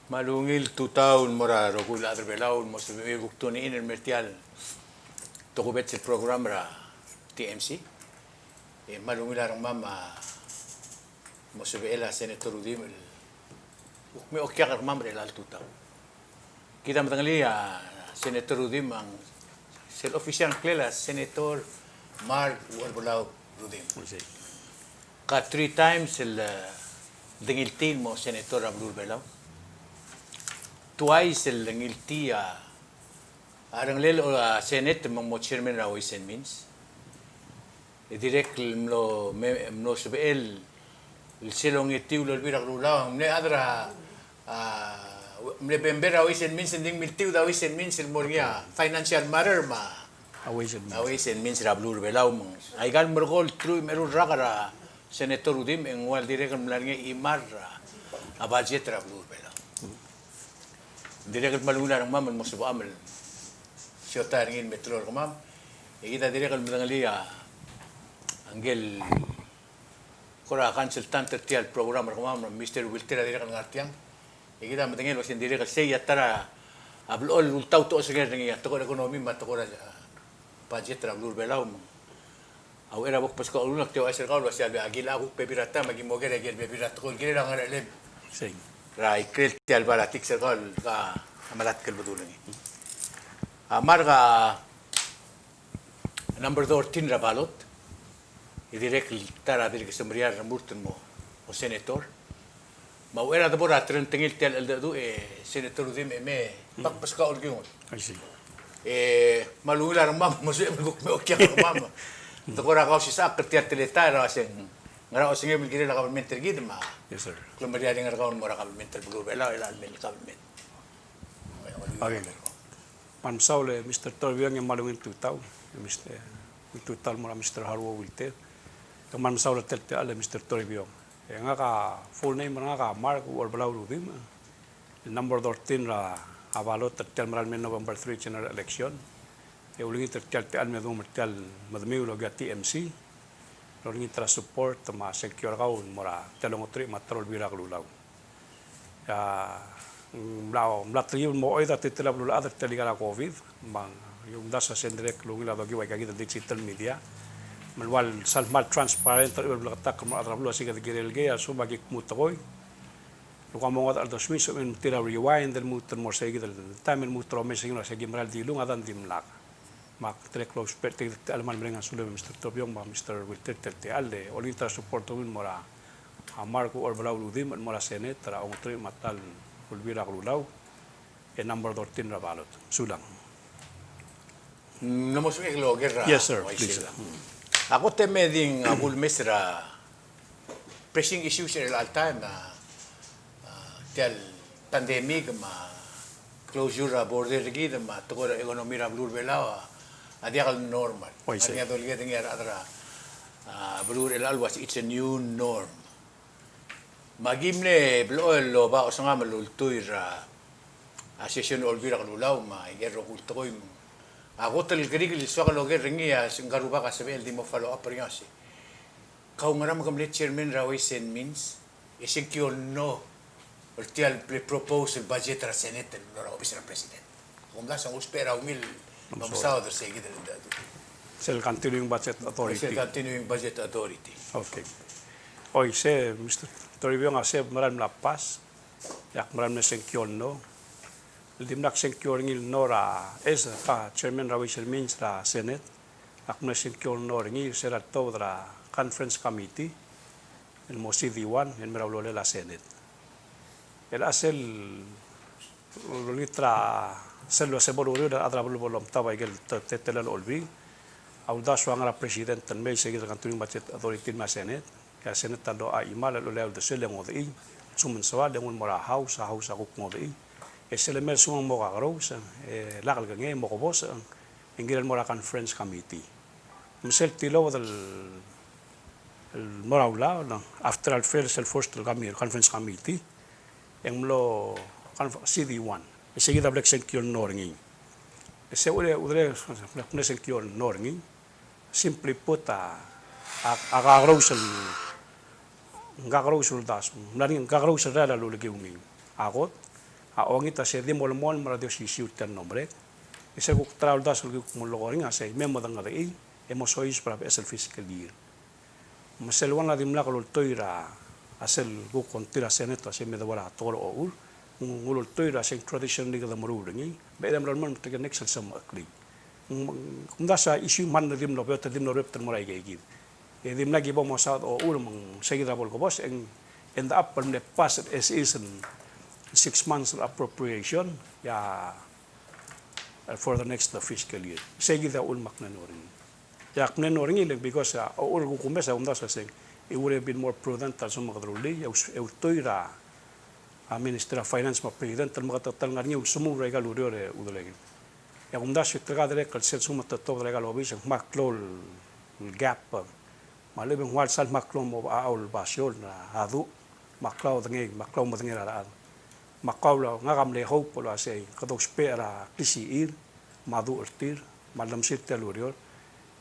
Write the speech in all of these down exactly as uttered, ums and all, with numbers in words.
Me a ungil tutau el mo er a rokui el chad er a Belau el mo sebechir el kuk tune in el mer tia el tokubets el program er a T M C. E me a ungil a rengmam a mo sebechel a Senator Rudimch el kuk me okiak er kemam er chelecha el tutau. Kid a medengelii a Senator Rudimch me ng sel official ngklel a Senator Mark Uherbelau Rudimch. Ka three times el, eh, dengiltii el mo senator er a beluu er a Belau. Twice el ngiltii a, a rengelel a Senate me ng mo chairman er a Ways and Means. E dirrek el mlo, me, mlo sebechel el sel ongetiu el Olbiil er a Kelulau, mle chad er a, a, mle member er a Ways and Means, e ng di miltiu a Ways and Means el mo er ngii a financial matter me a, a Ways and Means er a beluu er a Belau. Me ng aika el merekong el truich me a eru el rak er a Senator Rudimch e ng ua dirrek el mla er ngii a chimar er a budget er a beluu er a Belau. Dirrek el me a ungil a rengmam el mo sebecham el siotai er ngii el me teloi er kemam. E kid a dirrek el medengelii a ngike el kora consultant er tia el program er kemam, Mister Wilter a dirrek el ngar tiang. E kid a medengei el uasei ng dirrek el sei a ta er a blechoel el ultaut a osengel er ngii a tekoi er a economy me a tekoi er a, a, budget er a beluu er a Belau. Me a uchei er a bo kbeskau a ulunak, te ouchais er kau el uasei a kilechang a kuk bebil er a taem me aki mo oker a ikel bebil er a tekoi el kirel a ngerechelem. Sei. Er a ikrel tia el politics er kau el ka melatk el bedul er ngii. A Mark a number thirteen er a ballot. E dirrek el ta er a dirk semeriar el remurt el mo, mo senator. Me a uchei er a debo er a terrengtengil tia el cheldecheduch e Senator Rudimch e me, mm, bak beskau el kiungel. I see. E me a ungil a rengmam, mo sebechem el kuk me okiak er kemam. Tekoi er a Kausisechakl er tia el teletael er a uaseng ngera osengem el kirel a kabelment er kid me a, yes, sir, klemeriareng er kau el mo er a kabelment er a beluu er a Belau, el chelecha el mei el kabelment. Okay. Me a mesaul e Mister Toribiong e me a ungil tutau, Mister, ungil tutau el mo er a Mister Haruo Wilter. E me a mesaul er tia el techall e Mister Toribiong. E ngak a full name er ngak a Mark Uherbelau Rudimch, number thirteen er a ballot er tia el mera el mei el November three general election. E olengit er tia el techall me dum er tia el medemiu el okiu a T M C el olengit er a support me a sengkio er kau el mo er tia el ongeteruich me a ta er a Olbiil er a Kelulau. A, ng mla, mla telkib el mo oid a titila beluulechad er tia el ikal a COVID, me ng, e omdasu a sel dirrek el ungil a dokiu aika kid el digital media. Me ng ua sel kmal transparent er a chimo el bleketakl el mo er a rechad er a beluu a se kid el kirel kei, a lsekum aki kmu tekoi, el kuk mo ngodech a redesmiis, e sebechem el tir a rewind, el lmuut el mo er sei kid el taem, el lmuut el omes er ngii el uasei aki mera el dilu, ng a dang dimlak. Me ak dirrek el ousbech er tia el techall me a mereng a sulem Mister Tobiong me a Mister Wilter er tia el techall el olengit er a support er kemiu el mo er a Mark Uherbelau Rudimch el mo er a Senate er a ongeteruich me a ta el Olbiil er a Kelulau, e number thirteen er a ballot. Sulang. Mm, ng mo sebechek el oker er a, yes, sir, please, sir. Mm. A kot e me di ng a kulemes er a pressing issues er chelecha el taem, a, a, tia el pandemic me a closure er a border er kid me a tekoi er a economy er a beluu er a Belau a, a diak el normal. Oh, I see. A ngii a dolekoi er ngii a rechad er a, a, beluu er chelecha el uasei it's a new norm. Me aki mle blechoel el oba osengam el ultuil er a, a, session er a Olbiil er a Kelulau me a ikel rokui el tekoi me a kot el kerik el soak el oker er ngii a se ngka el rubak a sebechel el di mo follow up er ngii a sei. Kau ngera me ke mle chairman er a Ways and Means, e sengkio el no er tia el bla lepropose el budget er a Senate el mlo er a obis er a President? Ak omdasu e ng ousbech er a ungil el omesaod er sei kid el, sel continuing budget authority. Sel continuing budget authority. Okay. Oi, se, Mister Toribiong, a se mera el mla pass, e ak mera el mle sengkio el no. El dimlak sengkio er ngii el no er a, e se ka chairman er a Ways and Means er a Senate, ak mle sengkio el no er ngii er se er a letobed er a conference committee el mo C D one el mei er a ulolel a Senate. El a sel olengit er a sel uase bo luriul a rechad er a beluu el bo lomtab a ikel te-, teletelel a Olbiil, a uldasu a ngar er a president el mei, se kid el continuing budget authority el mei a Senate. E a Senate a locha chimal el olai a uldesuel e ngodechii, lsekum ng soal e nguu el mo er a House, a House a kuk ngodechii. E sel lemei a lsekum ng mo kakerous, e lak lekengei e mo kebosech, e ng kirel el mo er a conference committee. Me sel tilobed el, el mo er a ulaol, after a lfail sel first el commi-, conference committee, e ng mlo conf-, C D one. E se kid a bla ksengkio el no er ngii. E se uchul e, uchul e, bla ksengkio el no er ngii. Simply put, a, a, a kakerous el, ng kakerous el uldasu, ng mla er ngii, ng kakerous el rael a lulekiu ngii. A kot, a ongit a se di mo lemolem er a di osisiu er tia el mlo merek. E sel kuk ta er a uldasu el kuk mo lolekoi er ngii a sei me mo dengedecheii e mo soiseb er a beches el fiscal year. Me sel ua ngera dimlak loltoi er a sel kuk ongtir a Senate a sei me debo er a tekoi er a ochur, ng uloltoi er a sei ng tradition el kede meruul er ngii, me kede mlo lemolem er tirke el next el semecheklii. Ng, kumdasu a issue me ng di mlo beot, di mlo rebet el mo er a ikeikid. E dimlak ki bo mo saod a ochur me ng seikid a bo lekebos, e ng end up el mle pass el as is el six months el appropriation, e a, for the next fiscal year. Seikid a uchul me ak mle ngar er ngii. E ak mle ngar er ngii le ng because a, a uchul el kuk omes a kumdasu a sei ng, it would have been more prudent a lsekum kede rullii, e us-, e ultuil er a, a Minister of Finance me a President el meketeketang el ngar er ngii el ulsemuul er aika el ureor e udelengel. E a kumdasu e tirka dirrek el sel lsekum te tobed er aika el obis e ng kmal klou el gap, me a lechub e ng ua lsal kmal klou el mo, a, a, el basio er a duch, me a klaodengei, me a klaumedengei er a rechad. Me a kau el, ngak a mle hope el uasei kede ousbech er a klisichir me a duch er tir me a llemsir tia el ureor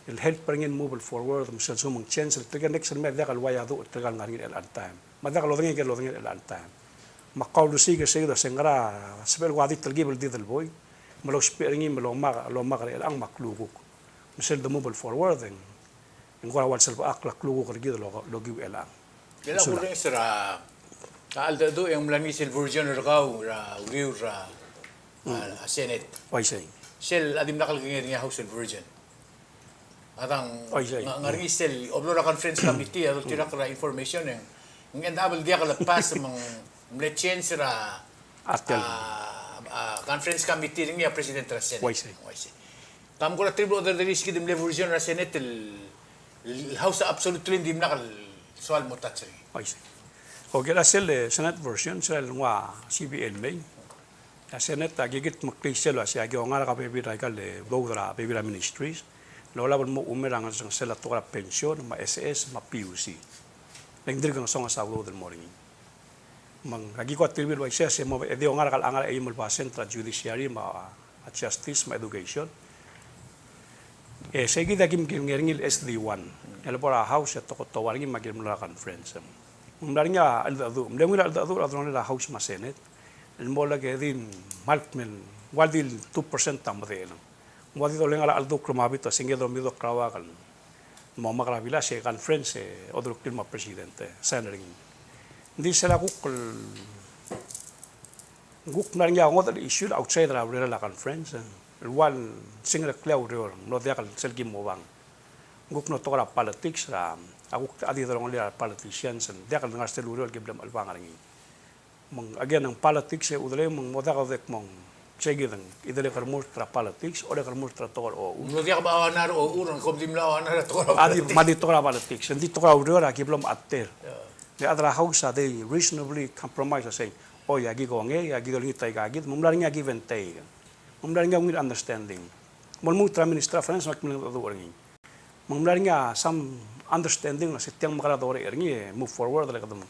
el help er ngii el move el forward, me sel lsekum ng change el tirke el next el mei a diak el ua ia duch er tirka el ngar er ngii er chelecha el taem, me a diak lodengei, ke lodengei er chelecha el taem. Me a kau el osiik e sei kid a se ng ngera sebechel kuk di telkib el di delboi me lousbech er ngii me lomak, lomak er chelechang me a klukuk. Me sel de move el forward e ng ng kora ua lsebechakl a klukuk er kid el okiu er chelechang. Diak, sulang. Kurrenges er a, a cheldecheduch e ng mla er ngii sel version er kau er a uriul er a, a, a Senate. Uaisei. Sel a dimlak el kengei er ngii a House el version. A dang, uaisei, ng ngar er ngii sel oblo er a conference committee a doltirakl er a information e ng end up el diak el pass me ng mle change er a, a, a conference committee er ngii a president er a Senate. Uaisei. Uaisei. Kam kora tirke el bo derderis kid el mle version er a Senate el, el House a absolutely ng dimlak el soal mo touch er ngii. Uaisei. Okay, a sel, e, Senate version, sel nguu a C B A el mei. A Senate a ki kildmeklii sel uasei a ki ongark a bebil er aika el, e, udoud er a bebil er a ministries el olab el mo oumera ngesengesel a tekoi er a pension, me a S S, me a P U C. Le ng dirk ngesonges a udoud el mo er ngii. Me ng, a ki kora tilbir el uaisei, se mo, e di ongark a ngar er a eim el basent er a judiciary me a, a justice me a education. E sei kid a kim kengei er ngii el S D one. El bo er a House e te ko toua er ngii me a ki mlo er a conference. Ng mla er ngii a cheldecheduch, mle ungil a cheldecheduch er a delongelir a House me a Senate el mo lak e di kmal kmal ua di el two percent a medechel. Ng ua di dolengel a cheldukl me a bita se ngii e domiu a klou a kal mo omak er a bilas e conference e oderuklii me a president e sign er ngii. Ng di sel a kuk el, kuk mla er ngii a ngodech el issue el outside er a ureor er a conference el ua lsingereklii a ureor, ng mlo diak el sel ki mo obang. Ng kuk mlo tekoi er a politics er a, a kuk a di delongelir a politicians el diak el ngar sel ureor el ki blo mechelebangel er ngii. Me ng, again, ng politics e udelei me ng mo diak a odek me ng sei kid, ng dirrek el remurt er a politics, orrek el remurt er a tekoi er a ochur. Ng diak bo a onar er a ochur, ng kom di mla onar er a tekoi er a politics. A di, me a di tekoi er a politics, ng di tekoi er a ureor a ki blo mecheter. Yeah. Le a chad er a House a di reasonably compromise a sei, oi, a ki kongei, a ki dolengit aika kid, me ng mla er ngii a give and take. Me ng mla er ngii a ungil understanding. Me lmuut er a Minister of Finance me ak mle cheldecheduch er ngii. Me ng mla er ngii a some understanding el se tiang me kede orechii er ngii e move forward le kede mo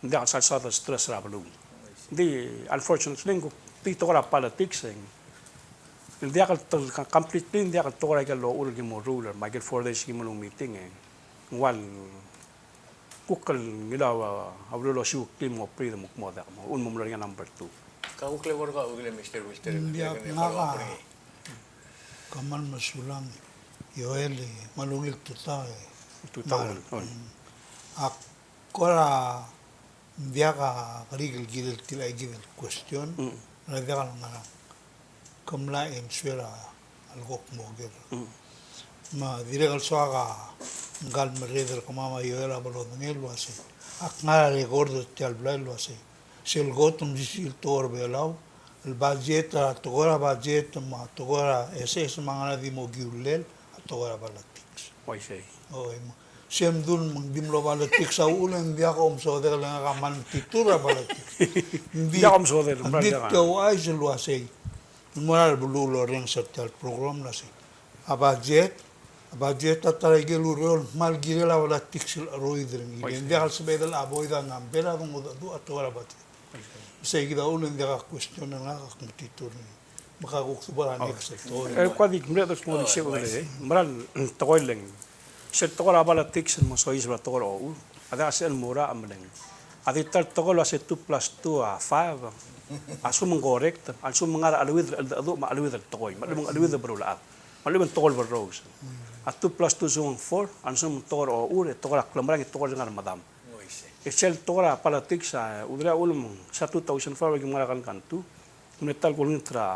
ng diak el sal soad el stress er a beluu. Ng di, unfortunately, ng kuk di tekoi er a politics e ng diak el, completely ng diak el tekoi er a ikel ochur el ki mo ruul er a ikel four days el ki mo meeting e ng ua kuk el ngilai a, a ureor el osiuekl el mo breathe me kmo diak mo, un mo mlo er ngii a number two. Ka kuk le kora ka, kuk le Mister Wilter, ng diak, ngak a kmal mesulang Joel, e kmal ungil tutau e. Tutau, oi. Mm. Ak kora ng diak a kerik el kirel tia el question, mm, el diak el ngerang. Ke mla answer a lekok mo oker. Mm. Me a dirrek el soak a ngka el merreder er kemam a Joel a bo lodengei el uasei, ak ngar er a record er tia el blai el uasei, sel kot el mesisiich el tekoi er a Belau, el budget, a tekoi er a budget me a tekoi er a S S me a ngar er a di mo kiulel a tekoi er a politics. Uaisei. Oi, me se mdu el me ng di mlo politics a uchul e ng diak a omesodel, e ngak a kmal metitur er a politics. Ng di, diak a omesodel, ng di tia ouchais el uasei, el mo er a beluu el orrenges er tia el program el uasei, a budget, a budget a ta er a ikel ureor el kmal kirel a politics el cheroid er ngii. Ng diak el sebeched el avoid a number a dongedecheduch a tekoi er a budget. Sei kid a uchul e ng diak a question e ngak a kmetitur er ngii. Me ka kuk suub er a next. E kuk di mle, there's more to say. Mera el tekoi el ng, sel tekoi er a politics el mo soiseb er a tekoi er a ochur a diak sel mo er a meleng. A di ta el tekoi el uase two plus two a five. A lsekum ng correct, a lsekum ng ngar er a cheleuid el cheldecheduch me a cheleuid el tekoi, me a lechub e ng cheleuid el beluulechad, me a lechub e ng tekoi el berrous. A two plus two a lsekum ng four, a lsekum ng tekoi er a ochur, e tekoi er a klemerang, e tekoi er a ngar er a medam. E sel tekoi er a politics a, e, udureklii a uchul me ng, se er a two thousand four, e aki ngar er a kankantu, ng mle ta el kulengit er a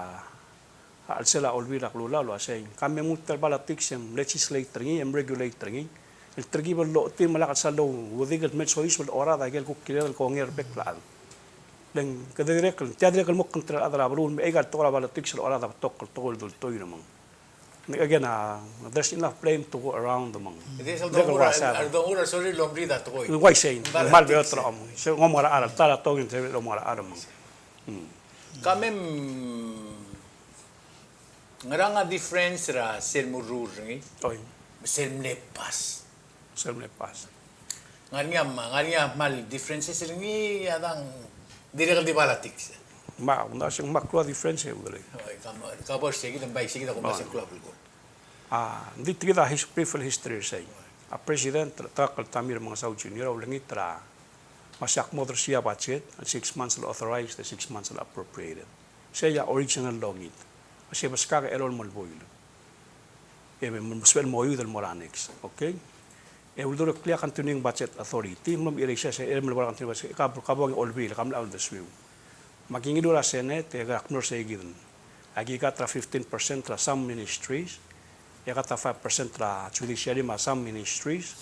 a chelsel a Olbiil er a Kelulau el uasei, ka me mnguu tia el politics e mlegislate er ngii, e mregulate er ngii, el telkib el lochotii me lak el sal oudik el mei el soiseb el orad a ikel kuk kired el kongei er bek el chad. Le ng kede dirrek el, tia dirrek el mo kngtir a rechad er a beluu el mei aika el tekoi er a politics el orad a betok el tekoi el dultoir me ng. Again, a, there's enough blame to go around me ng. Dirrek el uasei, a rdongul a sorir el omriid a tekoi. Ng uaisei, ng kmal beot er a om. Se ng omengerachel, ta er a tong e ng sebechel el omengerachel me ng. Ka mem Ngerang a difference er a sel murrur er ngii? Oi. Me sel mle pass. Sel mle pass. Ngar er ngii a, ngar er ngii a kmal differences er ngii a dang dirrek el di politics. Me a, ng uaisei me a klou a difference e udelei. Oi, ka mo, ka bo er sei kid, ng bai sei kid a kumdasu el klou a belkul. A, ng di tia kid a his-, brief el history er sei. A President, Doctor Tommy Remengesau Junior, a ulengit er a, me se ak mo odersii a budget, el six months el authorized, el six months el appropriated. Sei a original el ongit. Me se beskak a elolem el buil. E me, me sebechel el mo youth el mo er a next. Okay? E uldurklii a continuing budget authority, me ng mle er sei, e me bo er a continuing budget, ka, ka bo er a Olbiil, ka mla uldesuiu. Me aki ngiluu er a Senate, e kede kmo er sei kid. Aki cut er a fifteen percent er a some ministries, e cut er a five percent er a judiciary me a some ministries,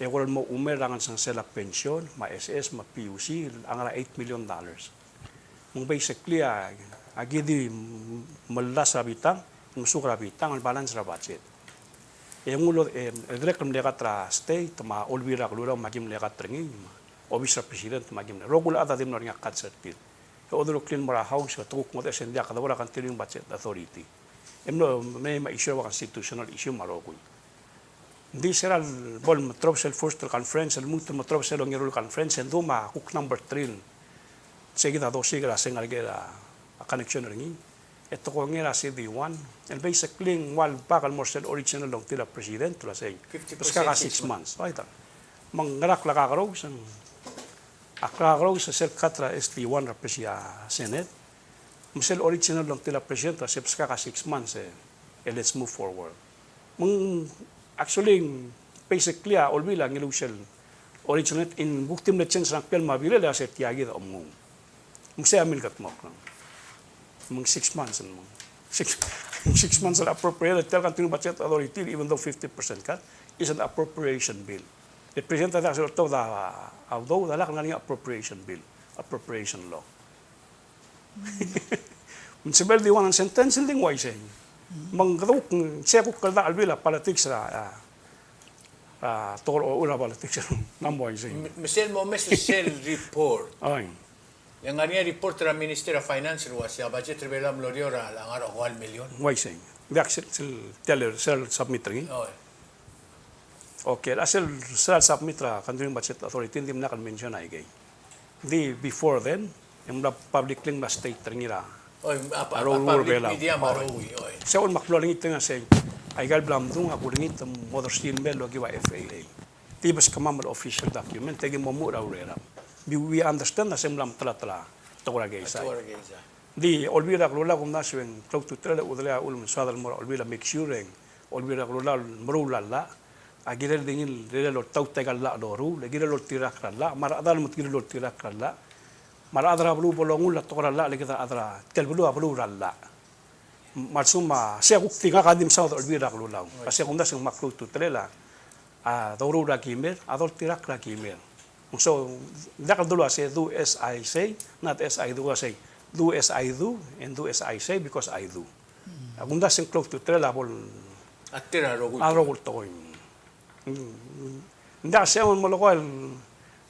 e kora el mo oumera a ngesonges er a pension, me a S S, me a P U C, a ngar er a eight million dollars. Me ng basically a, aki di mellas er a bitang, msuk er a bitang, el balance er a budget. E ng ulo, e, e dirrek el mle cut er a state, me a Olbiil er a Kelulau, me aki mle cut er ngii, me a obis er a president, me aki mle. Rokui el chad a di mlo er ngii a cut er tir. E oderuklii el mo er a House, e te kuk ngodech e ng diak, kede bo er a continuing budget authority. E mlo, me, me issue a constitutional issue me a rokui. Ng di se er a lebo el metrobes el first el conference, el lmuut el metrobes el ongeru el conference, e ng di me a kuk number three el. Sei kid a dosiik er a se ngar er ngii a, a connection er ngii. E te kongei er a C D one, el basically ng ua el bak el mo er sel original el ongtil a president, el uasei. Fifty percent beskak a six months. Oi, ta. Me ng ngerakl a kakerous, a kakerous sel cut er a S D one er a president, Senate. Me sel original el ongtil a president, el uasei beskak a six months, e, e let's move forward. Me ng, actually, basically, a Olbiil a ngiluu sel original, e ng kuk di mle change er a ngklel me a bilel, e a se tia kid a omnguu. Me sei a milkedmokl. Me ng six months, me ng six, six months el appropriate, tia el continuing budget authority, even though fifty percent cut, is an appropriation bill. E president a diak sel oltobed a, a udoud, a lak el ngar er ngii a appropriation bill, appropriation law. Me ng sebechel di one sentence el di ng uaisei. Me ng kede kuk, se kuk kldachelbil a politics er a, a, a, tekoi er a politics er a, ng uaisei. Me, me sel mo mes sel report. Oi. E ng ngar er ngii a report er a Minister er a Finance el uasei a budget er a Belau a mlo er eou er a ngar er a okeua el million. Ng uaisei. Ng diak sel, sel, sel submit er ngii. Oi. Okay, a sel, sel submit er a continuing budget authority, ng dimlak el mention a ikei. Ng di before then, e ng mla publicly ng mla state er ngii er a, oi, a, a, a rokui er a Belau. Media me a rokui, oi. Sei a uchul me ak mlo olengit er ngii a sei, aika el bla mdung, ak ulengit el mo odersii el mei el okiu a F A A. Di beskemam el official document, e aki mo omuchel er a urerem. We, we understand a se ng mla mtelatela tekoi er a keizai. Tekoi er a keizai. Ng di Olbiil er a Kelulau a kumdasu e ng klou a ultutelel e udelei a uchul me ng soad el mo er a Olbiil a make sure e ng Olbiil er a Kelulau el meruul a llach a kirel di ngii el, kirel oltaut aika el llach el loruul, e kirel oltirakl er a llach, me a rechedal me te kirel oltirakl er a llach, me a rechad er a beluu bo longull a tekoi er a llach, le kid a rechad er a tia el beluu a beluu er a llach. Me a lsekum a, sei a kuk di ngak a di mesaod er a Olbiil er a Kelulau. A sei a kumdasu e ng mla klou a ultutelel a, a doureor er a kimer, a doltirakl er a kimer. So, ng diak el dulu a sei, do as I say, not as I do, a sei, do as I do, and do as I say, because I do. A kumdasu e ng klou a ultutelel a bo el, a tir a rokui, a rokui el tekoi. Ng diak sei a mo melekoi el,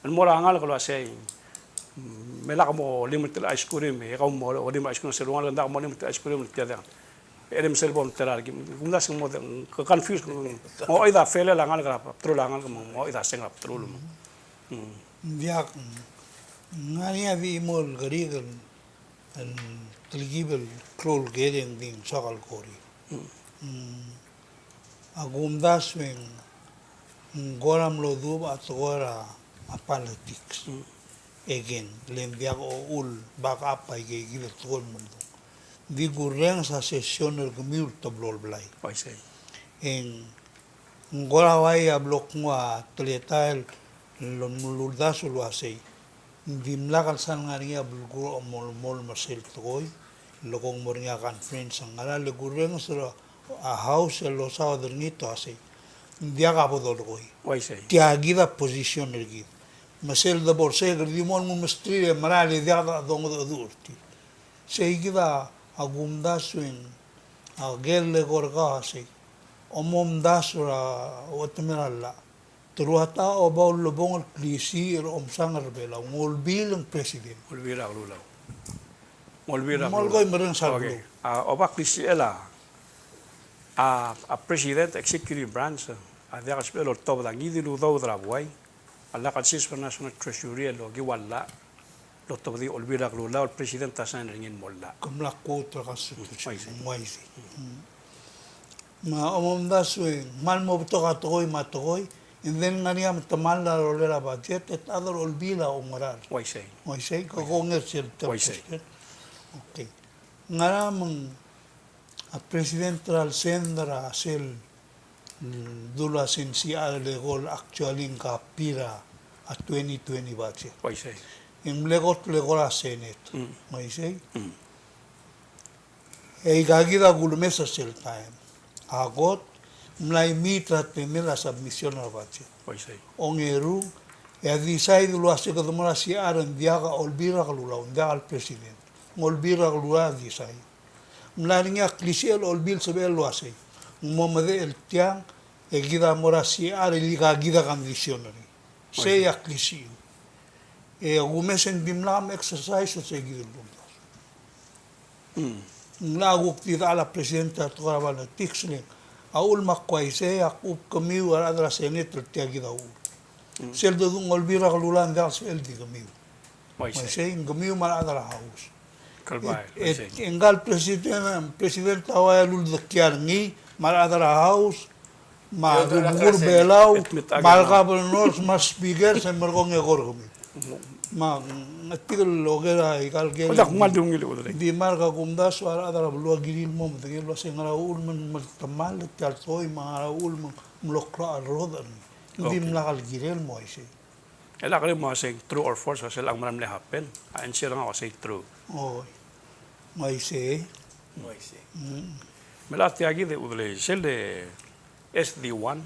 el mo er a ngalek el uasei, me lak mo olim er tia el ice cream, e kau mo olim er a ice cream, sel ngalek, ng diak mo olim er tia el ice cream, tia diak. E le me sel bo mtelael, kumdasu e ng mo, ke confuse, ng mo oid a felel a ngalek er a bdelul a ngalek, me ng mo oid a seng er a bdelul. Mm. Ng diak, ng ngar er ngii a di mo el kerik el el telkib el klou el ker e ng di ng soak el kora. Mm. Mm. A kumdasu e ng kora mlo duubech a tekoi er a, a politics. Mm. again, le ng diak a uchul el back up aike kid el tekoi el meldung. Ng di kurrenges a session er kemiu el teblo el blai. Uaisei. E ng Ng kora uai a blo knguu a teletael el luldasu el uasei, ng dimlak el sal ngar er ngii a belkul a omolemolem er sel tekoi el kmo ng mo er ngii a conference. Ng ngera le kurrenges er a House el losaod er ngii el uasei, ng diak a bo dolekoi. Uaisei. Tia kid a position er kid. Me sel debo er sei, kede di mo mesterir e mera el diak a dongedecheduch er tir. Sei kid a kumdasu e ng a ker el eko er kau a sei, omomdasu er a uchetemel a llach. Te rua ta oba ulebongel el klisiich er a omsang er a Belau, ng Olbiil e ng president. Olbiil er a Kelulau. Ng Olbiil er a Kelulau. Molekoi mereng sal beluu. A, oba klisichel a, a, a president, executive branch, a diak el sebechel el oltobed a ngii di el udoud er a buai. A lak el sils er a National Treasury el okiu a llach el otobedii Olbiil er a Kelulau el president a sign er ngii el mo llach. Ke mla quote er a Constitution. Uaisei. Uaisei. Me a omomdasu e ng kmal mo betok a tekoi me a tekoi, and then ng ngar er ngii a metemall a rolel a budget, e te chad er a Olbiil a oungerachel. Uaisei. Uaisei, ke kongei er sel question. Uaisei. Okay. Ngera me ng a president er a lesend er a sel, mm, dulu a sel C R el eko el actually ng copy er a twenty twenty budget. Uaisei. E ng mle kot el eko er a Senate. Mm. Uaisei. Mm. E aika kid a kulemes er sel taem. A kot, mla meet er a temel a submission er a budget. Uaisei. Ongeru, e a decide el uasei kede mo er a C R e ng diak a Olbiil er a Kelulau, ng diak el president. Ng Olbiil er a Kelulau a decide. Ng mla er ngii a klisichel a Olbiil el sebechel el uasei, ng mo medechel tiang, e kid a mo er a C R el ika kid a condition er ngii. Sei a klisichel. E a kumes e ng dimlak mexercise er sei kid el uldasu. Ng locha kuk di dechal a president er a tekoi er a politics le ng, a uchul me ak uaisei, ak kemiu a rechad er a Senate el tia kid a uchul. Sel dedu ng Olbiil er a Kelulau a ng diak el sebechel di kemiu. Uaisei. Uaisei, ng kemiu me a rechad er a House. Kalbai, e, uaisei. E ngka el president, president a ua el uldekial er ngii, me a rechad er a House, me a rubekul Belau, me a regovernors, me a speakers, e merekong e kora kemiu. Me ng tirke el oker a ika el ker. Ng di mera el kumdasu a rechad er a beluu a kirir el mo medengei el uasei ngera uchul me ng metemall tia el tekoi, me ngera uchul me ng mlo klou a rrodech er ngii. Ng dimlak el kirel el mo uaisei. E lak el mo uasei true or false, a sel a mera el mle happen. A answer er ngak a uasei true. Oi. Uaisei. Uaisei. Mm. Me a tia kid e udelei, sel de S D one.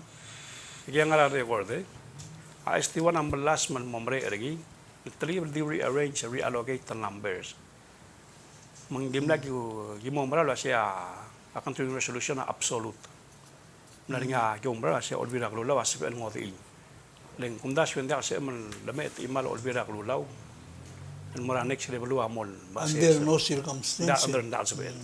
Aki ngar er a record e. A S D one a melasem el mo merek er ngii. Ng telkib el di rearrange, reallocate the numbers. Me ng dimlak ki, ki mo mera el uasei a, a continuing resolution a absolute. Ng mla er ngii a ki oumerang el uasei a Olbiil er a Kelulau a sebechel el ngodechii. Le ng kumdasu e ng diak el sebechem el lemei a chimal a Olbiil er a Kelulau el mo er a next level a mo el, under no circumstance. Ng diak, ng diak el sebechel.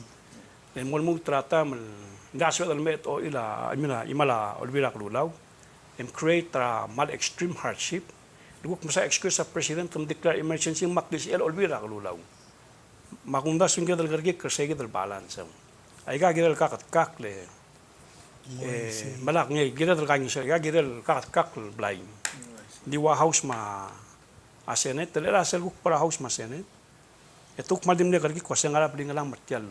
Le ng mo lmuut er a taem el ng diak el sebeched el lemei a, I mean, a chimal a Olbiil er a Kelulau, e ng create er a kmal extreme hardship. Le kuk mesa excuse a president me ng declare emergency me a klisichel a Olbiil er a Kelulau. Me a kumdasu e ng kired el kerekikl er sei kid el balance. Aika kired el kaketkakl e, e, me lak ngii, kired el kaingeseu, aika kired el kaketkakl el blai. Ng di ua House me a Senate, e le er a sel kuk power er a House me a Senate, e te kuk kmal di mle kerekikl el uasei ngera a blingelam er tia el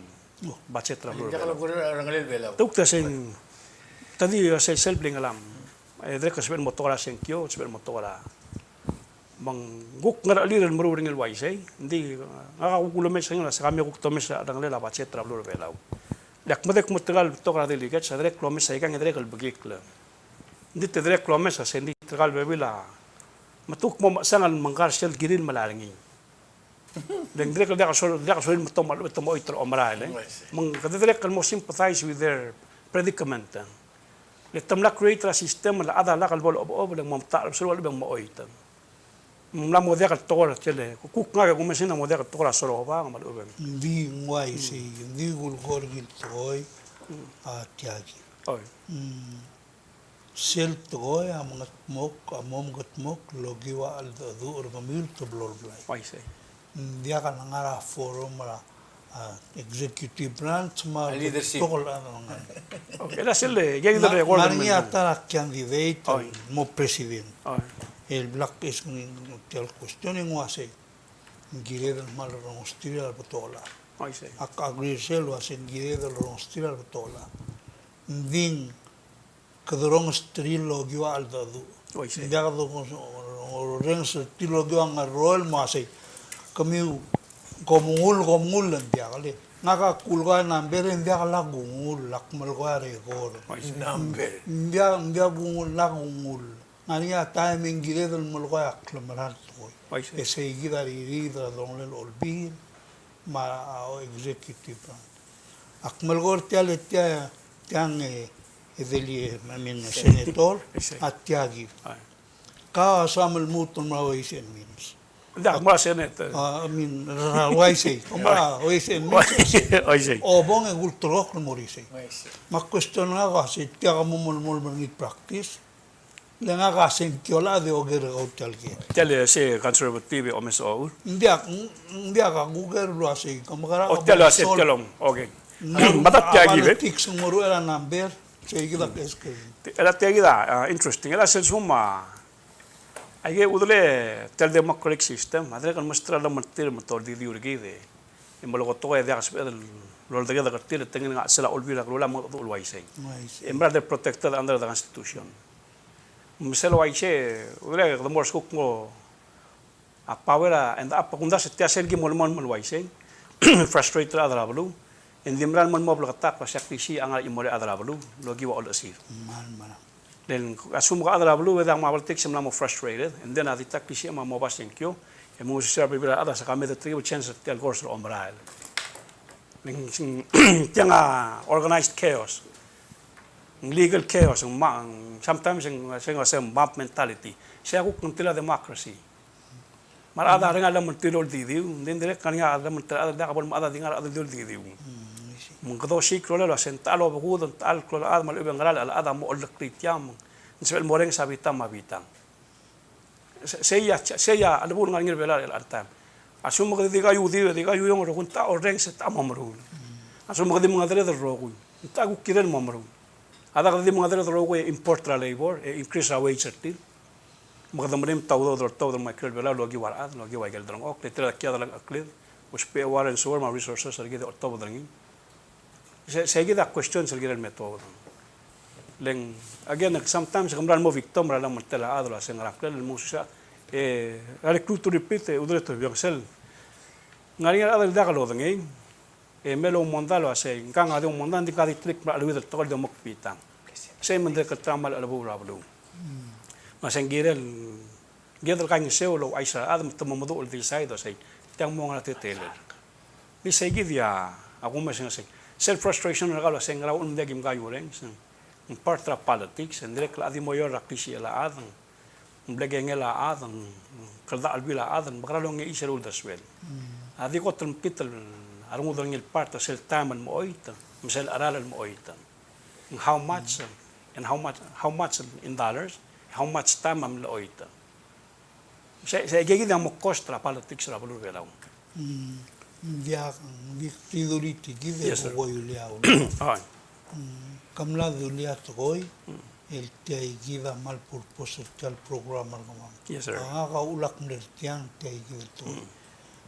budget er a beluu er a Belau. Te kuk ta sei, te di uasei sel blingelam. E dirrek el sebechel el mo tekoi er a sengkio, sebechel el mo tekoi er a Me ng kuk ngerechelir el meruul er ngii el uaisei, ng di, ngak a kuk ulemes er ngii el uasei kemiu a kuk domes er a delongelel a budget er a beluu er a Belau. Le ak medengei el kmo tirka el betok er a delegates a dirrek el omes aikang e dirrek el bekikl. Ng di te dirrek el omes a se ng di tirka el bebil a, me te kuk mo mechesang el mengkar sel kirir el melai er ngii. Le ng dirrek el diak el sorir, diak el sorir el me te mo, te mo choit er a omerael, e. Me ng kede dirrek el mo sympathize with their predicament. Le te mla create er a system el chad a lak el bo lechebecheb e ng mo metacherbesul a lechub e ng mo choit. Ng mla mo diak el tekoi er a chele, kuk ngak e kumes e ng mo diak el tekoi er a sorobang me a lechub e ng. Ng di ng uaisei, ng di kulekoi er ngii el tekoi a tia kid. Oi. Mm. Sel tekoi a mengetmokl, a mo mengetmokl el okiu a cheldecheduch er kemiu el teblo el blai. Uaisei. Ng diak a ngar er a forum er a, a, executive branch me a leadership. Betok el chad el ngar. Okay, e le sel, e, ng ngar er ngii a ta er a candidate el mo president. Oi. el blak es ng tia el question e ng uasei, ng kired el kmal rongesterir a betok el chad. Uaisei. Ak agree er sel uasei ng kired el rongesterir a betok el chad. Ng di ng kede rongesterir el okiu a cheldecheduch. Uaisei. Ng diak de rongesterir el okiu a ngerroel me uasei, kemiu kom ngull, kom ngull, ng diak le. Ngak a kulekoi a number e ng diak lak kungull, ak melekoi a record. Uaisei. Number. Ng diak, ng diak kungull, lak kungull. Ng ngar er ngii a taem e ng kired el melekoi a klemerang el tekoi. Uaisei. E sei kid a riid er a delongelel a Olbiil me a executive branch. Ak melekoi er tia el, tia, tiang e, e delegate, I mean, senator, a tia kid. Kau a soam el lmuut el mo er a Ways and Means. Ng diak, mo er a Senate. A, I mean, er a uaisei. Mo er a Ways and Means. Uaisei. Obong e kulterekokl el mo er isei. Me a question er ngak a sei, tia ka mo melemolem er ngii el practice. Le ngak a sengkio el chad e oker er kau tia el ker. Tia el se conservative e omes a uchul. Ng diak, ng diak, a kuker el uasei, ke mekerang. O tia el uasei, tia el om, okay. Ng, me a tia kid e. Politics ng mo ruchel a number, sei kid a case kid. Tia, tia kid a, ah, interesting. E a sel sum a, aike el udoud el tia el democratic system, a dirrek el mesterir a lementir me te oldidiu er kid e, e mo leko tekoi e diak sebeched el oldeked er tir, e te ngii a chelsel a Olbiil er a Kelulau a mengedecheduch el uaisei. Uaisei. E mera el de protected under the Constitution. Me sel uaisei, udoud el kede mo er a kuk mo a power a, and a, a kumdasu e tia sel ki melemolem el uaisei, frustrate er a rechad er a beluu, e ng di mera el mo bleketakl el uasei a klisiich a ngar er a chimo er a rechad er a beluu el okiu a olechesir. Mal, mal. Le ng assume a rechad er a beluu e diak mo politics e mla mo frustrated, and then a di ta klisiich me a mo oba sengkio, e mo ngosukesii a bebil er a rechad a se ka me de tirke el chance er tia el course er a omerael. Le ng, tiang a organized chaos. Ng legal chaos, ng ma-, ng sometimes ng, ng, ng mob mentality. Sei a kuk ng tia el democracy. Me a rechad a ngar er ngii a lementir el oldidiu, ng di dirrek ngar er ngii a lementir el chad el diak bo el mechad a di ngar er a chad el di oldidiu. Mm, I see. Me ng kede osiik a rolel el uasei ng techa el obekud, ng techa el klou el chad, me a lechub e ng ngera el chad a mo olekrii tiang, me ng sebechel el mo orrenges a bitang me a bitang. Se-, sei a, sei a, a lebo el ngar er ngii er a Belau er chelecha el taem. Assume me kede di kaiudiu, di kaiuiong el rokui, ng techa orrenges e techa mo meruul. Assume me kede di mengedereder el rokui, ng techa kuk kirel mo meruul. A diak kede di mengedereder el rokui e import er a labor, e increase er a wage er tir. Me kede melim a udoud el oltobed el mo er a ikrel Belau el okiu a rechad, el okiu a ikel delengchokl, le tir a kiei a delengchekled, ousbech a water and sewer me a resources er kid e oltobed er ngii. Se, se kid a question sel kirel me tuobed. Le ng, again, sometimes ke mera el mo victim er a lementel a chad el uasei ngera ngklel el mo sisa, e, a recruit to repeat, e, udoud el tuobed sel. Ngar er ngii a rechad el diak lodengei, e, me loumondai el uasei, ngkang a di oumondai, ng di ngka di trik me a cheleuid el tekoi el di omekbitang. Sei me ng dirrek el tramel a chelebul er a beluu. Me se ng kirel, ng kired el kaingeseu el ouchais er a rechad me te mo meduch el decide el uasei, tiang mo ngar er a teletelel. Di sei kid a, a kumes er ngii sei. Sel frustration er kau el uasei ngera uchul me ng diak kim kaiureng, se ng part er a politics, e ng dirrek el chad a di mo oureor er a klisichel a chad, ng blekengel a chad, ng kldachelbil a chad, ng mekera el ongeisei er a uldesuel. A di kot el mekngit a rengud er ngii el part er sel taem el mechoit, me sel cheral el mechoit. How much, and how much, how much in dollars, how much time a mlechoit. Se, se, aike kid a mo cost er a politics er a beluu er a Belau. Mm, ng diak, ng di, di dulii tia kid e. Yes, sir. Kuk oiuliau. Oi. Mm, ke mla dulii a tekoi, el tia kid a kmal purpose er tia el program er kemam. Yes, sir. A ngak a uchul ak mle er tiang tia kid el tekoi.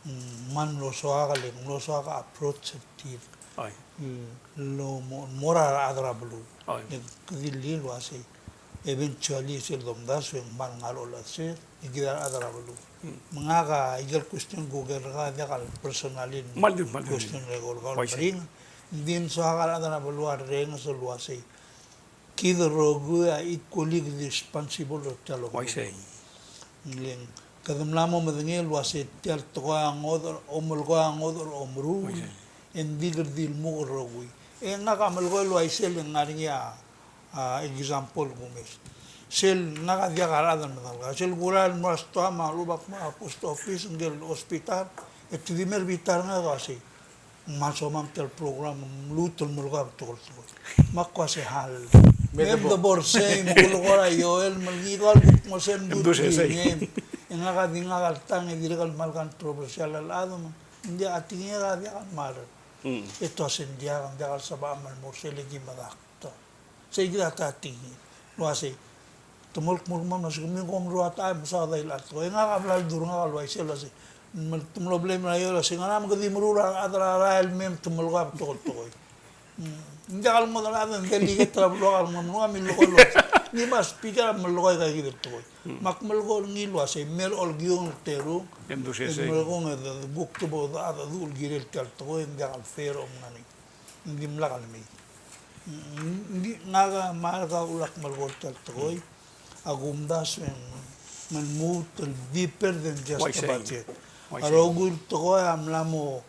Mm, me ng mlo soak el, mlo soak a approach er tir. Oi. Mm, el mo, mo er a rechad er a beluu. Oi. E kede di el uasei, eventually sel domdasu e ng kmal ngar er a olechesir, e kid a rechad er a beluu. Mm. Me ngak a ikel question kuker er kau a diak el personally. Kmal di, kmal di. Question er kau el meringel. Oi, sei. Ng di ng soak a rechad er a beluu a rrenges el uasei kid el rokui a equally responsible er tia el okedei. Uaisei. Ng le ng, kede mla mo medengei el uasei tia el tekoi a ngodech, omelekoi a ngodech er a omeruul, uaisei, e ng di kede di lmuk el rokui. E ngak a melekoi el uaisei el ngar er ngii a, a, example el kumes. Sel ngak a diak a rechad el medengelkau. Sel kurael el mo er a stoa me a lechub ak mo er a post office, ngikel hospital, e te di mei er a bita er ngak el uasei, ng kmal somam tia el program, ng lmuut el melekoi a betok el tekoi. Me ak uasei hal. Me de bo er sei, me kulekoi er a Joel, me ngii kau el kuk mo sei, me dulii sei. E ngak a di ngak a ltang e dirrek el kmal controversial el chad, me ng diak a tekingek a diak el kmal. Mm. E te uasei ng diak, ng diak el sebecham el mo er sei le ki medakt. Sei kid a ta tekingek el uasei Te mlo kmo kemam el uasei kemiu kom rua ta e mesaod a ilecha el tekoi. E ngak a bla ledu er ngak el uaisei el uasei, me te mlo blame er a Ioel el uasei ngara me ke di meruul a rechad er a rael el mei me te melekoi a betok el tekoi. Mm. Ng diak el ngodech el chad, ng delegate er a beluak a rengmam el ua milekoi el uasei, ngii me a speaker a melekoi aika kid el tekoi. Mm. Me ak melekoi er ngii el uasei, me er a olekiung el terung, e merekong e de kuk te bo de, de, de uchul kirel tia el tekoi, ng diak el fair a omngar er ngii. Ng dimlak el mei. Ng di, ngak a mera el kuk ak melekoi er tia el tekoi. A kumdasu e ng, me ng lmuut el deeper than just the budget. A rokui el tekoi a mla mo,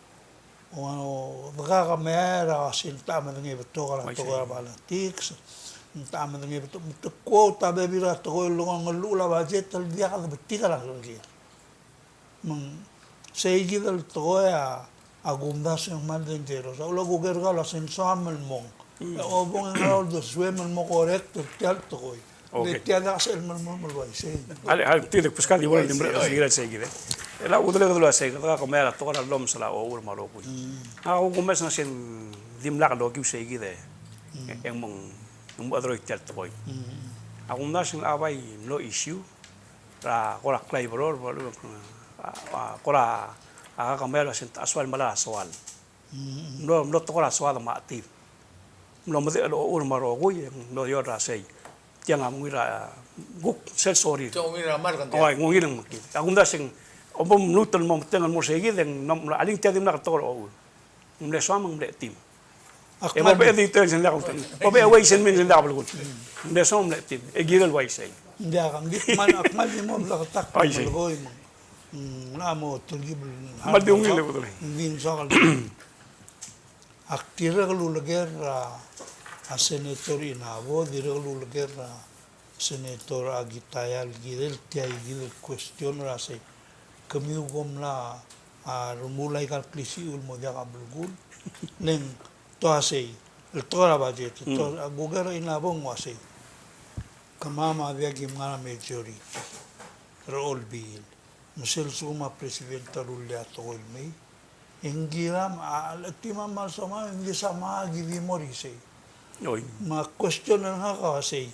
o, o, dekakemea er a uasei ng techa medengei betok er a tekoi er a politics. Ng techa medengei betok, me te quote a bebil er a tekoi el lenguu el llechul a budget el diak de betik a kerrekeriil. Me ng sei kid el tekoi a, a kumdasu e ng kmal dangerous. A uchul e kuk er kau el uasei ng soam el mong. Mm. E obong e ng kora uldesuem el mo correct er tia el tekoi. Okay. Le tia diak sel melemolem el uaisei. Ale, ale, tia el beskak di bo el di mle, sei kid el sei kid e. E a udelek el uasei, kede kemam a tekoi er a llomes el ochur me a rokui. Mm. A kuk omes el uasei ng dimlak el okiu sei kid e. Mm. E ng mo, ng mo cheroid tia el tekoi. Mm. A kumdasu e ng bai mlo issue er a kora klaiberar, a, a, kora, a, kemam el uasei ng techa soal el melai a soal. Mm. Mlo, mlo tekoi er a soal me a chetid. Mlo medechel a ochur me a rokui, e ng mlo eou er a sei. Tiang a menguiu er a, kuk sel sorir. Tiang a menguiu er a mark, oi, ng ungil e ng mekngit. A kumdasu e ng, a bo mluut el mo metengel el mo sei kid, e ng mlo, mlo, alii, tia dimlak el tekoi er a ochur. Ng mle soam, ng mle chetim. E bo el editor e ng diak a belkul. Bo el uaisei me ng diak a belkul. Ng mle soam, ng mle chetim. E kirel uaisei. Ng diak, ng di kmal, kmal di mo bleketakl el melekoi me ng, mm, ng mo telkib el. Kmal di ungil e bo el. Ng di ng soak el. Ak dirrek el uleker er a, a Senator Inabo, dirrek el uleker er a Senator Akitaya el kirel tia kid el question er a sei, kemiu kom mla, a, remuul aika el klisichel el mo diak a belkul. Le ng, te uasei, el tekoi er a budget, te uasei, a kuker er a Inabo ng uasei, kemam a diak kim ngar er a majority er a Olbiil. Me sel lsekum a president a rullii a tekoi el mei, e ng kiram a, a, le tia me a lsoam e ng di soam a ki di mo er isei. Oi. Me a question er ngak a uasei,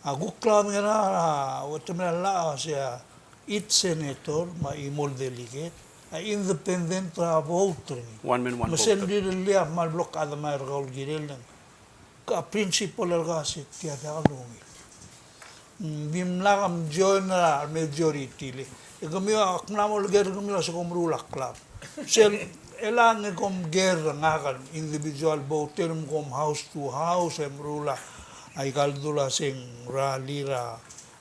a kuk klaodengei er a, a, uchetemel a llach a uasei a each senator me a chimo el delegate a independent er a vote er ngii. One man, one vote. Me sel rirellii a kmal blo kchad me a er kau el kirel e ng, a principle er kau a se tia diak lungil. Ng dimlak mjoin er a majority le. E kemiu a, ak mla mo oleker er kemiu el uasei kom meruul a club. Sel, e le ng kom ker er ngak el individual voter me kom house to house e meruul a, aika el dula se ng rally er a,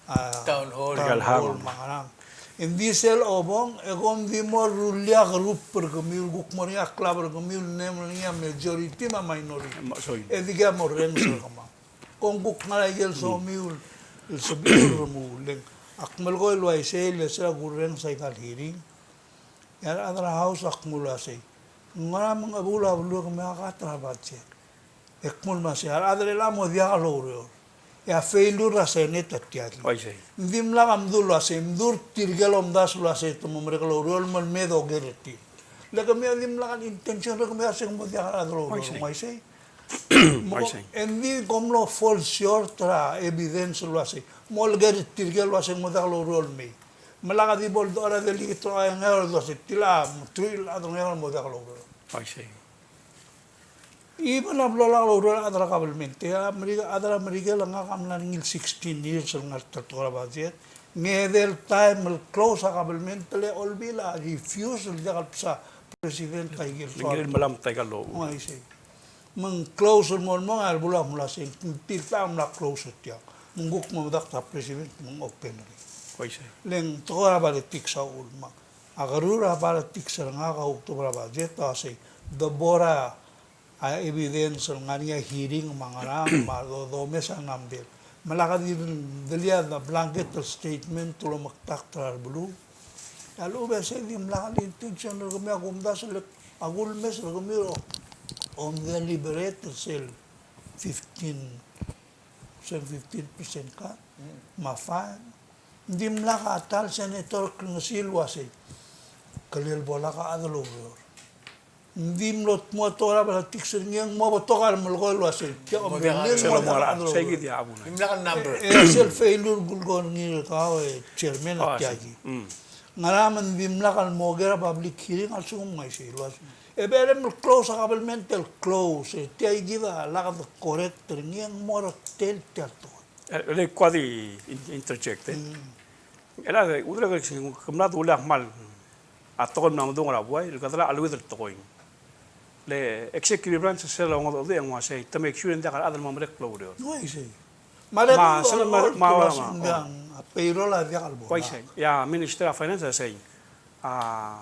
a, town hall. Town hall me a ngerang. Ng di sel obong, e kom di mo rullii a group er kemiu el kuk mo er ngii a club er kemiu el mle er ngii a majority me a minority. E dikea mo rrenges er kemam. Kom kuk ngar er a ikel soamiu el sebechir el remuul. Le ng, ak melekoi el uaisei le sel kurrenges aika el hearing, e a rechad er a house a kmo el uasei, ngera me ng chebuul a beluu e kemiu a cut er a budget? E kmo el uasei, a rechad er chelechang a mo diak loureor. E a failure er a Senate a tia kid. Ng dimlak a mdu el uasei, mdu er tirke el omdasu el uasei te mo merek el oureor me le mei e doker er tir. Le kemiu a dimlak a intention er kemiu a se ng mo diak a rechad el oureor. Ng uaisei. Me ng di kom mlo fall short er a evidence el uasei, mo oleker er tirke el uasei ng mo diak loureor el mei. Me lak di bo el dechor a delegate er a Ngeaur el uasei, tilecha me truich el chad er a Ngeaur a mo diak loureor. Uaisei. Even a blo lak loureor a chad er a kabelment, e a Merikel, a chad er a Merikel e ngak a mla er ngii el sixteen years el ngar er a tekoi er a budget. Ng edei el taem el close a kabelment le Olbiil a refuse el diak el bsa president a ikel soal. Ng kirel melamta aika el locha. Uaisei. Me ng close el mo el mong, a lebo el mla se ng tiltak a mla close er tiang. Me ng kuk mo medakt a president me ng open er ngii. Uaisei. Le ng tekoi er a politics a uchul me a kerur a politics er ngak a kuk tobed er a budget a uasei, de bo er a evidence el ngar er ngii a hearing me a ngerang me a do, domes a number. Me lak di delii a blanket el statement el omekdakt er a beluu. A lechub e sei dimlak el intention er kemiu a kumdasu el, a kulemes er kemiu el, om deliberate er sel fifteen, sel fifteen percent cut me a fine. Ng dimlak a ta el senator el klengesii el uasei, kele bo lak a chad el oureor. Ng di mlo tmuu a tekoi er a politics er ngii e ng mo betok a remelekoi el uasei. Tia, mo diak a, ng mo diak a, sei kid a buna. Ng dimlak a number. E, e sel failure el kulekoi er ngii er kau e chairman a tia kid. Ngera me ng dimlak el mo ker a public hearing a lsekum ng uaisei el uasei. E berem el close a government el close. E tia kid a lak de correct er ngii e ng mo er a tel tia el tekoi. E, e le kuk di in-, interject, e. Chelecha, e, udel ke mla dulii a kmal a tekoi el mla medung er a buai, el kede mla cheleuid el tekoi. Le executive branch sel longodech e ng uasei, te make sure e ng diak a rechad el mo merek el oureor. Uaisei. Me a, me a, me a, me a payroll a diak el bo. Uaisei. E a Minister of Finance a sei. A,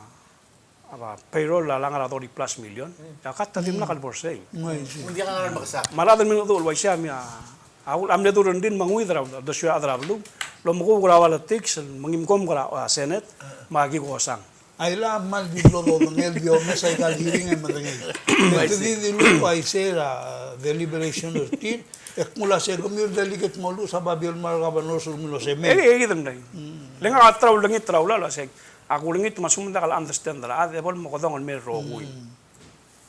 a payroll a ngar er a thirty plus million. E a kuk te dimlak el bo er sei. Uaisei. Me a rechad el mengedecheduch el uaisei a mei a, a mle dul er ngii me ng uid er a, uldesuir a rechad er a beluu el omekuk er a politics, me ng mkom er a, a, Senate, me aki kosang. A ila kmal di blo dodengei el di omes aika el hearing e medengei. E te di dilu el uaisei er a deliberation er tir, e kmo uasei kemiu el delegate mo luches a babier el mo er a governor sel mlo semei. E, e, e, e, le ngak a ta er a ulengit er a llach el uasei, a kulengit me a lsekum ng diak el understand er a chad e bo lemekedong el mei el rokui.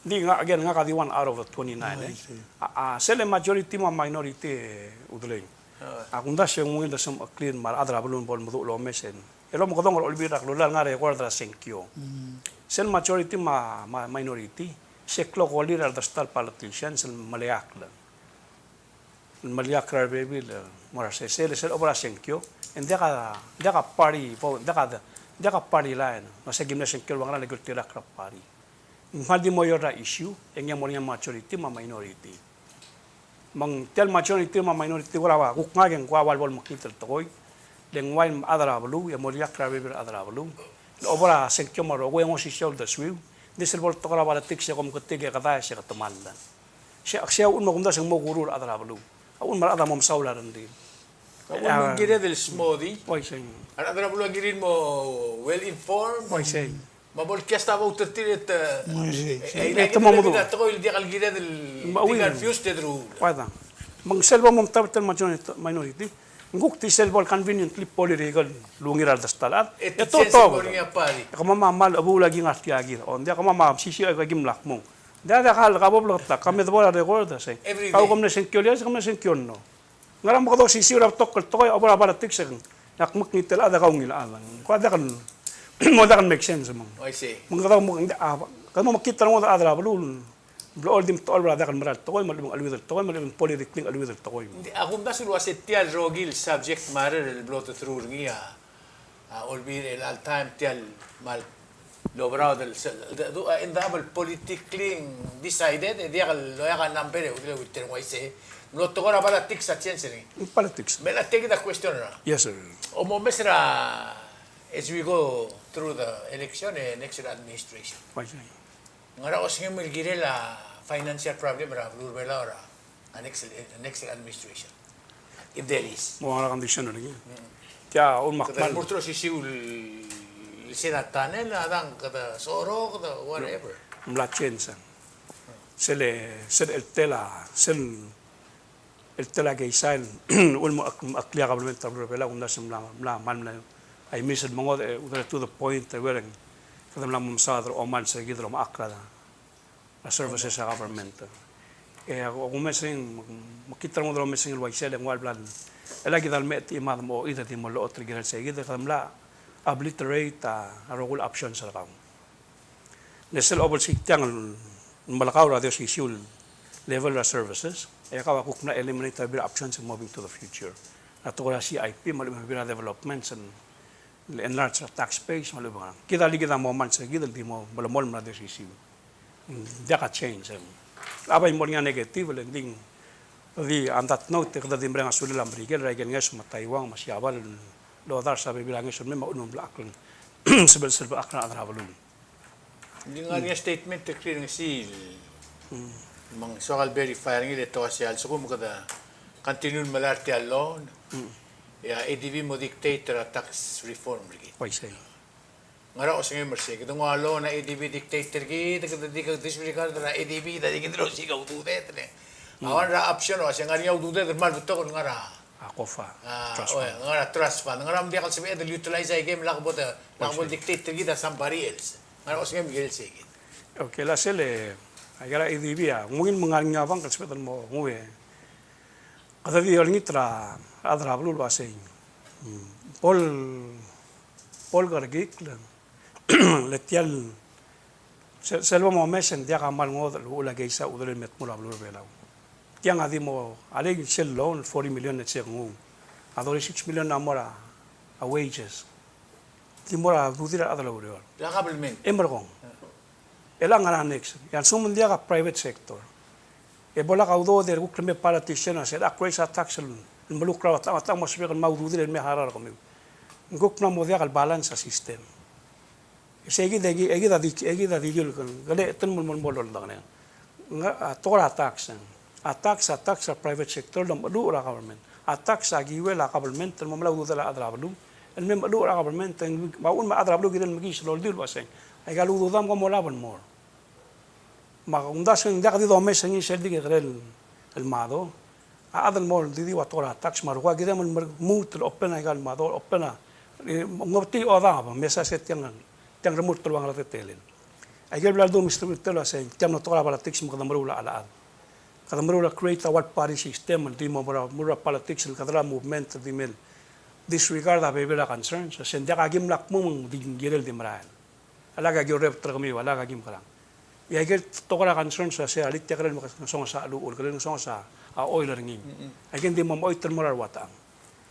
Ng di ngak, again, ngak a di one out of twenty-nine, e. A, a, sel majority me a minority, e, Udelei. A kumdasu e ng ungil el desem a clear me a rechad er a beluu a bo lemeduch el omes e ng, e lomekedong er a Olbiil er a Kelulau el ngar er a record er a sengkio. Sel majority me a, me a minority, se klou a kolir a ldesta el politicians el meleakl. Meleakl er a rebebil el mo er a sesei, sel obo er a sengkio, e ng diak a, diak a party, bo, diak a, diak a party line, me se ki mle sengkio el ua ngera el ki ultirakl er a party. Ng kmal di mo eou er a issue, e ngii a mo er ngii a majority me a minority. Me ng tia el majority me a minority kora ua, kuk ngak e ng kora ua lebo lemekngit el tekoi, le ng ua el chad er a beluu, e mo meleakl er a rebebil er a chad er a beluu. El obo er a sengkio me a rokui e ng osisiu a uldesuiu, ng di sel bo letekoi er a politics e kom ketik e kedaes e ke temall. Sei, sei a uchul me kumdasu e ng mo kuruul a rechad er a beluu. A uchul me a rechad a mo mesaul a rengrir. A uchul me ng kired el smodii. Uaisei. A rechad er a beluu a kirir el mo well informed. Uaisei. Me a bo el cast a vote er tir e te, uaisei, e, e, e te mo meduch. A tekoi el diak el kired el, diak el confused e te ruul. Uaisei. Me ng sel bo momtab er tia el majority, minority. Ng kuk di sel bo el conveniently political el ungil er a ldesta el chad. E te change el mo er ngii a party. E kemam a kmal chebuul a ki ngar tia kid. O, ng diak, kemam a mesisiich e aki mla kmung. Ng diak, diak a lak bo bleketakl, ka me debo er a record a sei. Every day. Kau ke mle sengkio el ileakl, ke mle sengkio el nno. Ngera me kede osisiu er a betok el tekoi, obo er a politics e ng, e ak mekngit el chad e kau ungil chad. Ko a diak el, mo diak el make sense me ng. Oh, I see. Me ng kede mo, a, kede mo mekngit el ngodech a chad er a beluu. Blechoel di mtecholb er a diak el mera el tekoi, me a lechub e ng cheleuid el tekoi, me a lechub e ng politically ng cheleuid el tekoi. Ng di, a kumdasu el uase tia el rokui el subject matter el blo te through er ngii a, a Olbiil er chelecha el taem tia el kmal oberaod el se, el, el, el, end up el politically decided, e diak el loia a number e, el, el, el, uaisei. Mlo tekoi er a politics a change er ngii. Politics. Me a tia kid a question er a. Yes, sir. Omomes er a, as we go through the election, e, next administration. Uaisei. Ngera osengem el kirel a financial problem er a beluu er a Belau er a next, next administration? If there is. Mo ngera condition er ngii. Mm. Tia, un mak kede mal. Mo er tir a osisiu el se er a tunnel, a dang kede sorok, kede whatever. Mla change. Sel, sel el tela, sel el tela keizai el, uchul me ak, ak clear a government er a beluu er a Belau, kumdasu e mla, mla, mla, mla, I miss el mengodech, e, to the point, e, where kede mla mo mesaod er a omes er kid el omechakl er a, er a services er a government. E, a, a kumes er ngii, me, me kid a rengud el omes er ngii el uaisei, e le ng ua el bla, e le kid a leme, e te chimad me a ochid e di mo llechot er a kirel sei kid, e kede mla obliterate a, a rokui el options er kau. Le sel obelsiik tiang el melekau er a di osisiu el level er a services, e kau a kuk mla eliminate a bebil er a options el moving to the future. A tekoi er a C I P, me a lechub e ng bebil er a developments, el enlarge er a tax base, me a lechub e ng ngerang. Kid a le kid a mo omes er kid el di mo melemolem er a di osisiu. Diak a change, em. A bai mo er ngii a negative, le ng di, di on that note, e kede di mereng a sulel a Merikel er a ikel ngeso me a Taiwan, me a Siabal, el odars a bebil er a ngeso el mei, me a uchul me ng bleketakl el sebechel, sebechel a rechad er a beluu. Ng di ngar er ngii a statement er a Krirrengesii. Mm. Me ng soak el verify er ngii le te uasei a lsekum kede continue el melai er tia el loan, mm, e a A D B mo dictate er a tax reform er kid. Uaisei. Ngera osengem er sei, kede nguu a loan a A D B dictate er kid, kede di disregard er a A D B, e di kid el osiik a ududed, ne. Mm. A one er a option a uasei ng ngar er ngii a ududed el kmal betok el ngar er a A, COFA. A, trust fund. Ngar er a trust fund. Ngera me ng diak el sebeched el utilize a ikem, lak bo de, lak bo el dictate er kid a somebody else. Ngera osengem el kirel sei kid. Okay, el sel, e, aika el A D B a, ng ungil me ng ngar er ngii a bank el sebeched el mo nguu e. Kede di olengit er a rechad er a beluu el uasei, mm, bo le, bo le kerekikl, le tia el, sel, sel bo momes e ng diak a kmal ngodech el uchul a keizai a chudelel el me tmuu er a beluu er a Belau. Tiang a di mo, a lei sel loan, forty million el se nguu. A thirty-six million a mo er a, a wages. Di mo er a ududir a rechad el oureor. E a government. E merekong. E le ngar er a next. E a lsekum ng diak a private sector, e bo lak a udoud e kuk le me politician a se, ak raise a tax el, el meluk er a ua tang, ua tang mo sebechek el mo ududir el me harau er kemiu. Ng kuk mla mo diak el balance a system. E sei kid, e kid, e kid a di, e kid a di dilu el kele, kele, te mo, mo, mo loldak ne. Ng, a, tekoi er a tax, e. A tax, a tax er a private sector el omecheluch er a government. A tax a kiuel a government el mo melai a ududel a rechad er a beluu el me mecheluch er a government, e ng, me a uchul me a rechad er a beluu a kirel mekiis el oldiu el uasei, aika el ududam kom olab el mo er. Me a kumdasu e ng diak di domes er ngii sel di kekerei el mado. A chad el mo er, di di ua tekoi er a tax me a rokui a kirem el mer-, lmuut el open aika el mado, open a, e, ng obetii odab, me se er se tiang, tiang remurt el ua ngera teletelel. Aike el bla ledu Mister Winter el uasei, tia mlo tekoi er a politics me kede meruul a chelechad. Kede meruul a create a one party system el di mo meruul a, meruul a politics el kede er a movement el di mle disregard a bebil er a concerns. Se ng diak a kim lak mo me ng di kirel di merael. A lak a ki orrebet er kemiu, a lak a ki mekerang. E aike el tekoi er a concerns a se a litiakerel me ke ngesonges a cheluch, el kirel ngesonges a oil er ngii. Mm-mm. Aike ng di mo mechoit el mo er a rua tang.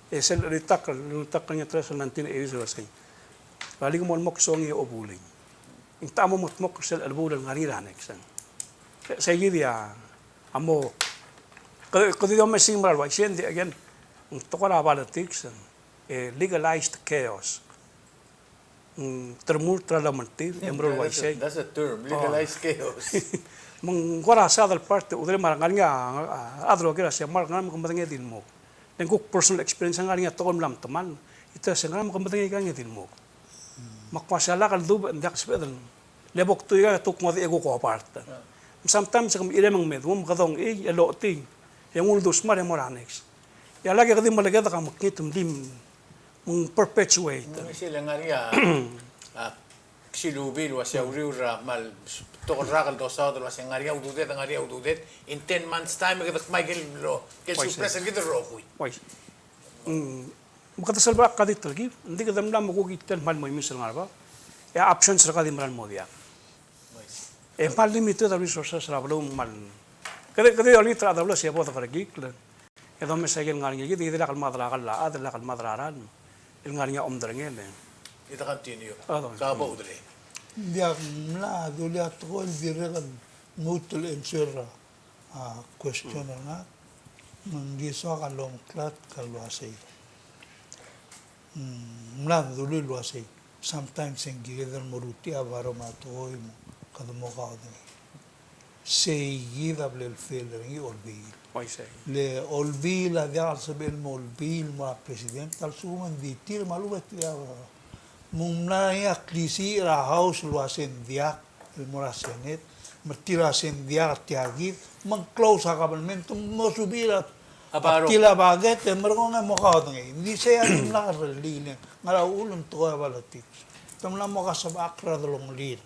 E sel ritakl, ritakl er ngii a teres el nineteen eighties el uasei, a lak mo el mo kesongii e obuling. Ng techa mo mengedmokl er sel chelebuul el ngar er ngii er a next. Se, sei kid a mo, kede, kede di omes er ngii el mera el uaisei, ng di again, ng tekoi er a politics, e legalized chaos. Mm, te remurt er a lomeltir, e meruul el uaisei. That's a, that's a term, legalized chaos. Me ng kora sad el part, e udel me a ngar er ngii a, a, a rechad el oker a se, me a ngar er ngii me ke medengei e di lmuk. Le ng kuk personal experience a ngar er ngii a tekoi el mla metemall, e te se ngar er ngii me ke medengei e di lmuk. Me ak uasei a lak el dubech, ng diak sebeched el, le bo kdu ikang e te kuk ngodech e kuk obart. Sometimes e ke mechirem e ng medu, me kede ongchii, e lotii, e ng uldusmar e mo er a next. E a lak e kede di melekedek a mekngit me ng di me ng perpetuate. Ng uaisei le ngar er ngii a, a, silubii el uasei a uriul er a kmal betok el rak el dosaod el uasei ng ngar er ngii a ududed, ng ngar er ngii a ududed, in ten months time e kede kmal ikel lo, ikel suppress er kid el rokui. Uaisei. Mm. Me kede sel brak a di telkib, ng di kede mla mo kuk itel kmal mo imis el ngar er a bab. E a options er kau a di mera el mo diak. E kmal limited a resources er a beluu me ng kmal. Kede, kede di olengit er a chad er a beluu se bo dekerekikl. E domes a ikel ngar er ngii kid, e kid el lak el mad er a kall a chad, el lak el mad er a ralm el ngar er ngii a omderengel. E de continue. A, de continue. Ka bo udele. Ng diak mla dulii a tekoi el dirrek el lmuut el answer er a, a, question er ngak. Me ng di soak a lomeklatk el uasei. Mm, mla dulii el uasei. Sometimes e ng kired el mo rutii a barom er a tekoi me kede mo kaodengei. Sei kid a bla lefail er ngii a Olbiil. Uaisei. Le Olbiil a diak el sebechel el mo Olbiil el mo er a president, a lsekum ng di tir me a lechub e tir a, me ng mla er ngii a klisiich er a House el uasei ng diak el mo er a Senate, me tir a se ng diak tia kid, me ng close a government, me ng mo subii a, a barom. Tir a budget, e merekong e mo kaodengei. Ng di sei a dimlak a rellii, le ngar er a uchul me ng tekoi a politics. Te mla mo kasebechakl er a delongelir.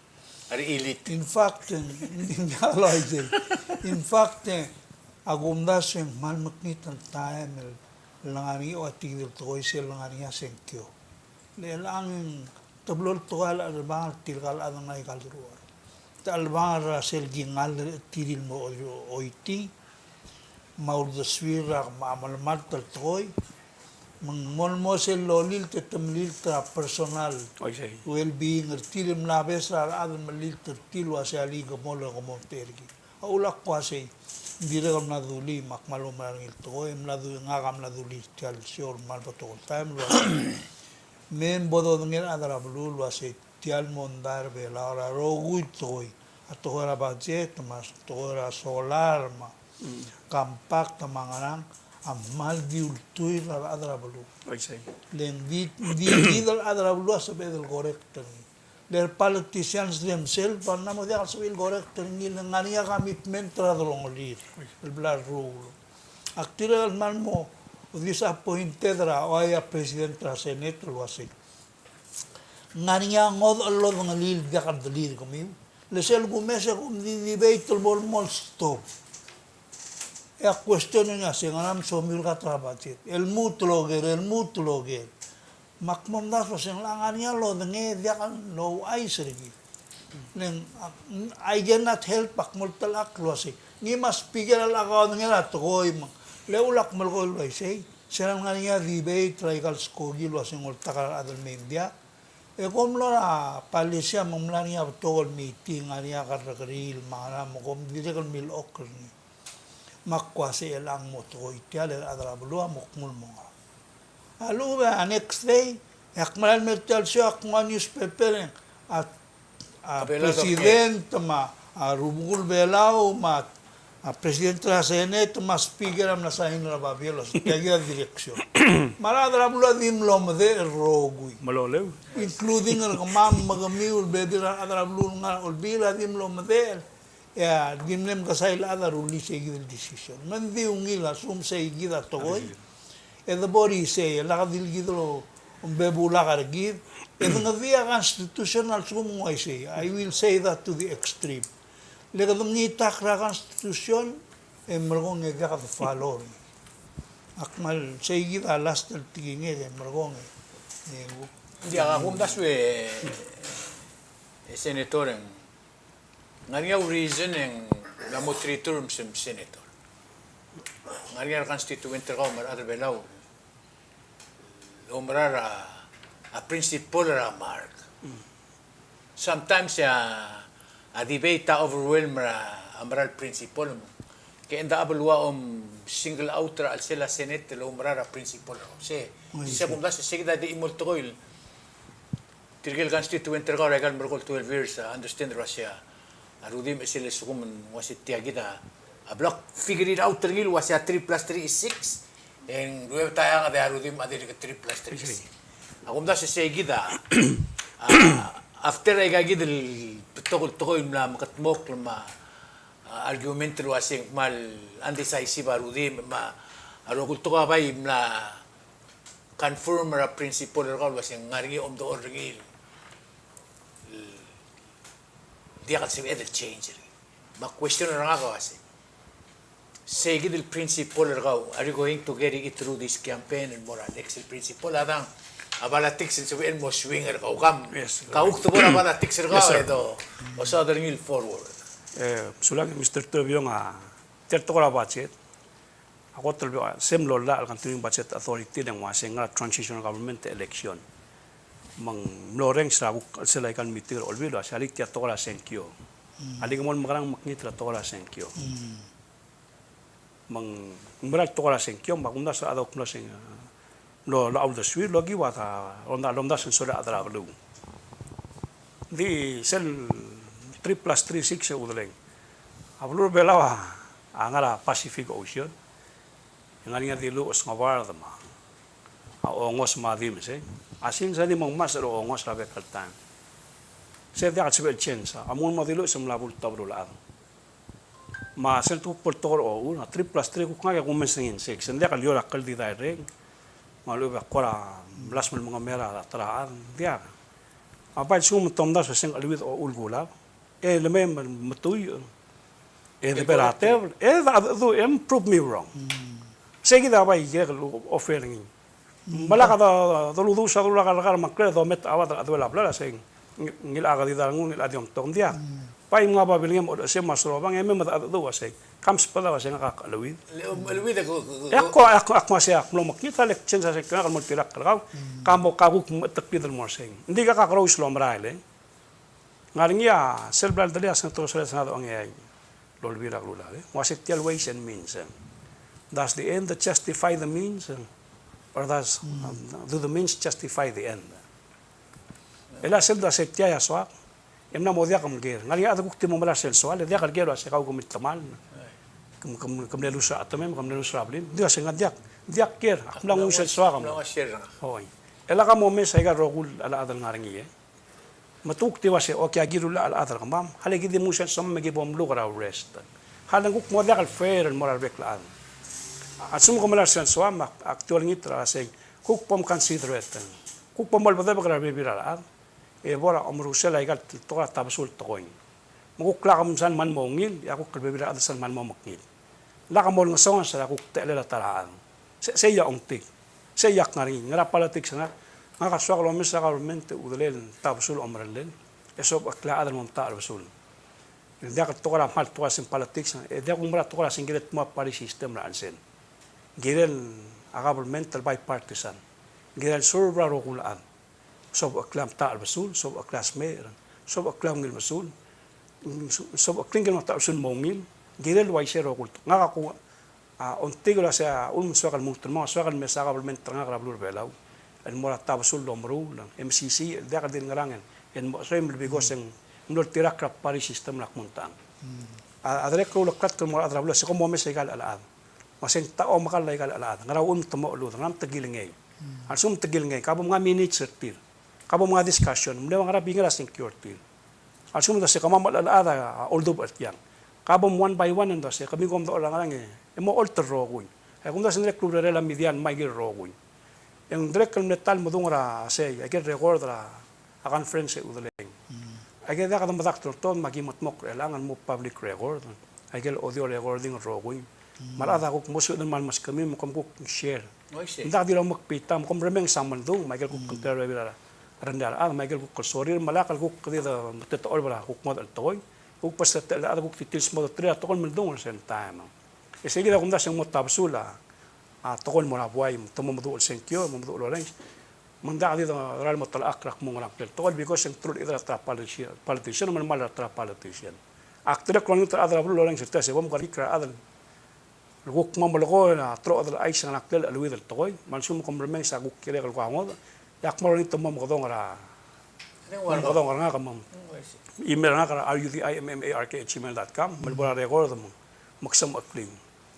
A re elite. In fact, e, in fact, e, a kumdasu e ng kmal mekngit el taem el ngar er ngii a ua tia kid el tekoi sel ngar er ngii a sengkio. Le chelechang e ng teblo el tekoi a chelebangel er tirka el chad el ngar er aika el deruchall. Te chelebangel er a sel kingall er tir el mo oitii, me a uldesuir er a, me a melemalt el tekoi, me ng mo el mo sel lolilt e te melilt er a personal well-being er tir, el mla obes er a rechad el melilt er tir el uasei alii ke mo le ke mo omtechei er kid. A uchul a kmo uasei, ng dirrek el mla dulii me ak kmal oumera er ngii el tekoi, mla du-, ngak a mla dulii er tia el show el kmal betok el taem el uasei, me bo dodengei a rechad er a beluu el uasei, tia el mondai er a Belau er a rokui el tekoi, a tekoi er a budget, me a tekoi er a solar, me a compact, me a ngerang, a kmal di ultuil er a rechad er a beluu. Uaisei. Le ng di, di, di el rechad er a beluu a sebeched el correct er ngii. Le re politicians themselves a mla mo diak el sebechir el correct er ngii, le ng ngar er ngii a commitment er a delongelir el bla leruul. Ak dirrek el kmal mo disappointed er a, oi, a president er a Senate el uasei, ng ngar er ngii a ngodech el lodengelii el diak el delir kemiu. Le sel kumes e kom di debate el bo el mo stop. E a question er ngii a se ngera me somiu el cut er a budget. E lmuut el oker, e lmuut el oker. Me ak mo omdasu el uaseng a ngar er ngii a lodengei e diak louchais er kid. Le ng, I cannot help, ak mo oltelechakl el uasei. Ngii me a speaker a lak a odengei er a tekoi me ng. Le ulak melekoi el uaisei. Sel ngar er ngii a debate er aika el skoki el uaseng oltak a rechad el mei me ng diak. E kom mlo er a Palace me ng mla er ngii a betok el meeting, ngar er ngii a kerrekeriil me a ngera me kom dirrek el milechokl er ngii. Me ak uasei chelechang mo tekoi tia le rechad er a beluu a mo kmu el mo ngerang. A lechub e a next day, e ak mera el mei er tia el show, ak nguu a newspaper e a, a president me a rubekul Belau me a president er a Senate me a speaker a mla sign er a babier el uasei tia kid a direction. Me a rechad er a beluu a di mlo medechel el rokui. Including er kemam me kemiu el bebil er a rechad er a beluu el ngar er a Olbiil a di mlo medechel. E a di mle mekesai el chad a rullii sei kid el decision. Me ng di ungil a lsekum sei kid a tekoi. E de bo er isei, e lak di le kid el obebulak er kid. E de ngedii a constitution a lsekum ng uaisei. I will say that to the extreme. Le kede mengitakl er a constitution, e merekong e diak de follow er ngii. Ak kmal sei kid a last el tekingek e merekong e. Ng diak, a kumdasu e, e senator e ng ngar er ngii a reason e ng mla mo three terms el senator. Ngar er ngii a reconstituent er kau me a rechad er a Belau el oumera er a, a principle er a mark. Sometimes a, a debate a overwhelm er a, a mera el principle. Ke ng diak a beluu a om single out er a chelsel a Senate el oumera er a principle er kau. Se, se kumdasu e se kid a di chimo el tekoi el tirke el constituent er kau er aika el merekong el twelve years a understand er a uasei a rudimch e sel lsekum ng uasei tia kid a, a bla kfigure it out er ngii el uasei a three plus three is six, e ng ruebet a eanged e a rudimch a dirk three plus three is six. A kumdasu e sei kid a, a, after aika kid el betok el tekoi el mla mekedmokl me a, a, argument el uasei ng kmal undecisive a rudimch me a rokui el tekoi a bai mla confirm er a principle er kau el uasei ng ngar er ngii a omdechor er ngii el diak el sebeched el change er ngii. Me a question er ngak a uasei, sei kid el principle er kau, are you going to carry it through this campaign el mo er a next el principle? A dang, a politics el sebechel el mo swing er kau, kam, ka kuk de bo er a politics er kau, e do, osaod er ngii el forward. E, sulang Mister Toribiong a, tia el tekoi er a budget. A kot el, se mlo llach el continuing budget authority le ng uasei ngar er a transitional government election. Me ng mlo orrenges er a kuk chelsel aika el meeting er a Olbiil el uasei alii tia el tekoi er a sengkio. Alii ke mo mekerang mekngit er a tekoi er a sengkio. Me ng mera el tekoi er a sengkio, me a kumdasu a rechad a kuk mlo seng, mlo locha uldesuir el okiu a ta, lomda, lomdasu e ng soal a rechad er a beluu. Ng di sel three plus three six e udeleng. A beluu er a Belau a ngar er a Pacific Ocean. E ng ngar er ngii a diluches, ngebard me a ongos me a dimes, e. A sils a di mo ngmasech er a ongos er a bek el taem. Se diak el sebechel el change, a mo diluches e ng mla bulto a beluulechad. Me sel kuk bo el tekoi er a ochur, a three plus three kuk ngak e kumes er ngii e ng six. Ng diak el lior a kldidai el reng. Me a lechub e ak kora melasem el mengemelii a ta er a chad, ng diak. A bai lsekum te omdasu e se ng cheleuid a ochur el kulab, e le mei me, me tuiu, e de bo er a tebel, e de chedecheduch e prove me wrong. Sei kid a bai kirek el offer er ngii. Me lak de, de, de luduus a delulak el kar me a ngklel e dometech a chad er a cheduel a blai el uasei ng, ngilai a kedidai er ngii, ngilai a di omtok, ng diak. Bai mngai a babilngem, o se me a sorobang, e mei me de chedecheduch el uasei, kam sbedau el uasei ngak a cheleuid. E ak ko, e ak, ak uasei ak mlo mekngit a le change a sengkio, ngak el mo oltirakl er kau. Ka mo, ka kuk mechetekid el mo er sei. Ng di kak a kerous el omerael, e. Ngar er ngii a sel bla ledelii a Senator Soler a sengadong e a Olbiil er a Kelulau, e. Ng uasei tia el ways and means, e. Does the end justify the means, e? Or does, um, do the means justify the end? E le sel dua se tia a soak, e mla mo diak mker. Ngar er ngii a chad el kuk di mo melai er sel soal, e diak el ker el uasei kau ke miltemall. Ke, ke, ke mle lus er a chetemem, ke mle lus er a blim. Ng di uasei ng diak, diak ker, ak mla nguu sel soak. Oi. E le ka mo omes aika el rokui el chad el ngar er ngii, e. Me te kuk di uasei, okay, aki rullach el chad er kemam. Hale ki di mo sel soam me ki bo mluk er a rest. Hale ng kuk mo diak el fair el mo er a rebek el chad. A lsekum ke melai er sel soam, ak, ak di olengit er a sei, kuk bo mconsiderate. Kuk bo molbedebek er a rebebil er a rechad. E bo er a omerusel aika el tekoi er a tabesul tekoi. Me kuk lak msang me ng mo ungil, e a kuk el bebil er a chad a sel me ng mo mekngit. Lak mo olengesonges er a kuk techellel a ta er a chad. Se, sei a ongtik. Sei a kngar er ngii. Ngar er a politics er ngak, ngak a soak el omes er a government e udelel tabesul a omerellel. E sobecheklau a chad el mo metacherbesul. Ng diak el tekoi er a kmal tekoi er a sel politics, e diak kumerang a tekoi er a sel kirel el mo party system er a chelsel. Kirel a government el bipartisan. Kirel serve er a rokui el chad. Sobecheklau a metacherbesul, sobecheklau a smecher, sobecheklau a ungil mesul, sobecheklau a ngike el metacherbesul el mo ungil, kirel el uaisei el rokui el tekoi. Ngak a kuk, a, ongtik el uasei a uchul me ng soak el lmuut el mo, soak el mesa a government er ngak er a beluu er a Belau el mo er a tabesul el omeruul, M C C, el diak el di ngerang, el mo soim el because e ng mlo oltirakl er a party system er a kmo ng tang. A, a dirrek el uleklatk el mo er a rechad er a beluu, se kom omes aika el chelechad. Me se ng ta omekall aika el chelechad. Ngera uchul me te mo chelud, ngera me te kilengei. A lsekum te kilengei, ka bo mnga minutes er tir. Ka bo mnga discussion, mle ua ngera bingel a sengkio er tir. A lsekum e dose kemam el chelechad a oldubech er tiang. Ka bo one by one e ng dose, kemiu kom dechor er a ngerang e, e mo olt el rokui. E kumdasu e ng dirrek el urerel a media el mei aike el rokui. E ng dirrek el mle ta el medung er a sei, aike el record er a a conference e udeleng. Aike el diak de medakt el tod me aki mengedmokl er chelechang el mo public record. Aike el audio recording el rokui. Me a rechad a kuk mo sebechel el mal meskemiu me kom kuk share. Ng diak di lomekbita me kom remenges a meldung me aike el kuk kngtei er a bebil er a rengrir a rechad me aike el kuk el sorir me lak el kuk di de metetechol er a kuk ngodech el tekoi. Kuk bestetechelir a rechad, kuk di tir el smodel er a tekoi el meldung er a same time. E sei kid a kumdasu e ng mo tabesul a, a tekoi el mo er a buai, te mo meduch el sengkio, mo meduch el orrenges. Me ng diak di de, de ralm mo telechakl er a kmo ngera ngklel tekoi, because e ng teruich el chad er a ta er a politician, politician, me ng mal er a ta er a politician. Ak dirrek el olengit er a rechad er a beluu el orrenges er tia, se bo mkerik er a rechad el kuk mo melekoi a terochad el chais e ngera ngklel a cheleuid el tekoi, me a lsekum kom remenges a kuk kirek el kuk a ngodech, e ak mo olengit el mo mekedong er a, mo mekedong er ngak me, email er ngak er a R U D I M M A R K at gmail dot com, me le bo er a record me, me ksemcheklii.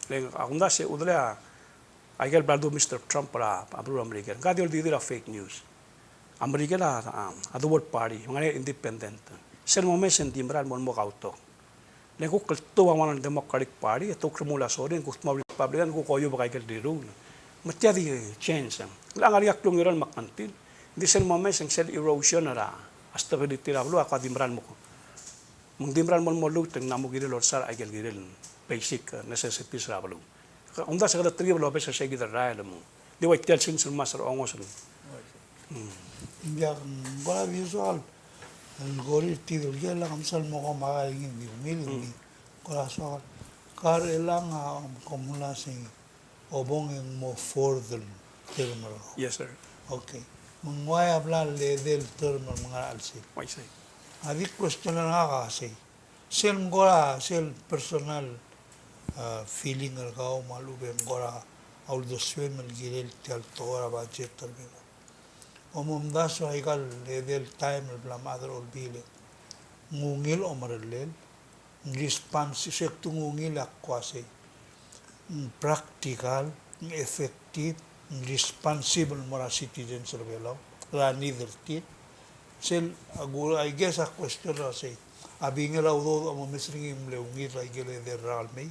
Le ng, a kumdasu e udelei a, aike el bla ledu Mister Trump er a, a beluu er a Merikel. Ngka di oldidil a fake news. A Merikel a, a, a dual party, me ng ngar er ngii a independent. Sel momes e ng di mera el mo, mo kautok. Le ng kuk el tuobed a one Democratic Party, e te kuk remuul a sorir, e ng kuk mo Republican, e ng kuk oiubek aike el riruul. Me tia di change. Ng ngar er ngii a klungiolel me a kngtil. Ng di sel momes e ng sel erosion er a, a stability er a beluu, a ko a di mera el mo. Me ng di mera el mo, mo lmuut e ng mla mo kirel el orsar aike el kirel basic, eh, necessities er a beluu. Kumdasu e kede terieb el obes er sei kid el rael me ng di ua tia el sils el ngmasech er a ongos el. Ng diak, ng kora di soak el, el kora di tir el kirel a kemsal mo kom a kaingeseu el di ungil, ng di kora soak el. Ka er chelechang a kom mla sei obong e ng mo fourth el term er kau. Yes, sir. Okay. Me ng uai a bla el edei el term el ngar er a chelsel. Uaisei. A di question er ngak a sei. Sel ng kora, sel personal, ah, feeling er kau me a lechub e ng kora uldesuem el kirel tia el tekoi er a budget er a Belau. Omomdasu aika el edei el taem el bla mad er a Olbiil e ng ungil omerellel, ng responsive, se kuk ng ungil e ak kua sei. Ng practical, ng effective, ng responsible el mo er a citizens er a Belau, er a need er tir. Sel, a ku, I guess a question er a sei, a bingel a udoud a momes er ngii e mle ungil er aike el edei el rak el mei.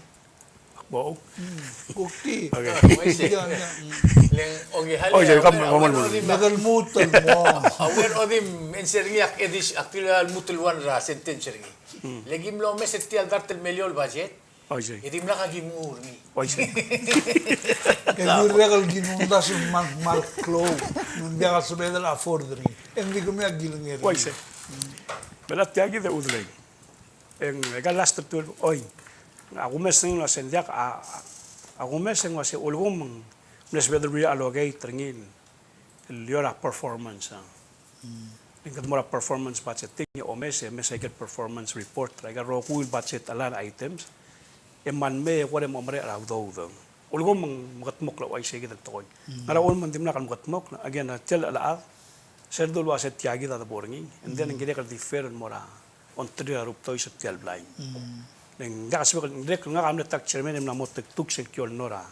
Ak bo. Hmm, kuk di. Okay. Ah, uaisei. Ia, ia, hmm. Le ng, okay, hal. Oh, ia, ia, kam, okay, kam, okay, kam. Di me kel lmuut el mo. A ua, o di me answer er ngii ak edei, ak di lmuut el one er a sentence er ngii. Hmm. Le kim lomes er tia el dart el miliol budget. Uaisei. E dimlak a kim nguu er ngii. Uaisei. E dirrek el kim omdasu el kmal, kmal klou. Me ng diak el sebeched el afford er ngii. E ng di kemiu a kilengei er ngii. Uaisei. Me a tia kid e udelei. E ng, e ka last el twelve, oi. A kumes e ng uasei ng diak, a, a kumes e ng uasei ulekum ng mle sebeched el reallocate er ngii el, el ua performance, a. Mm. E ng kede mo er a performance budgeting, e omes, e mes aike el performance report er aike el rokui el budget line items. E kmal mei e kora mo merek er a udoud. Ulekum ng mekedmokl a uaisei kid el tekoi. Mm. Ngera uchul me ng dimlak el mekedmokl, again, a tia el chelechad, sel dul uasei tia kid a debo er ngii, and then, mm, ng kirek el di fair el mo er a ongtir a rubdois er tia el blai. Mm. Le ng diak a sebechek, dirrek el ngak a mle ta el chairman e mla mo tektuk sel kiolno er a,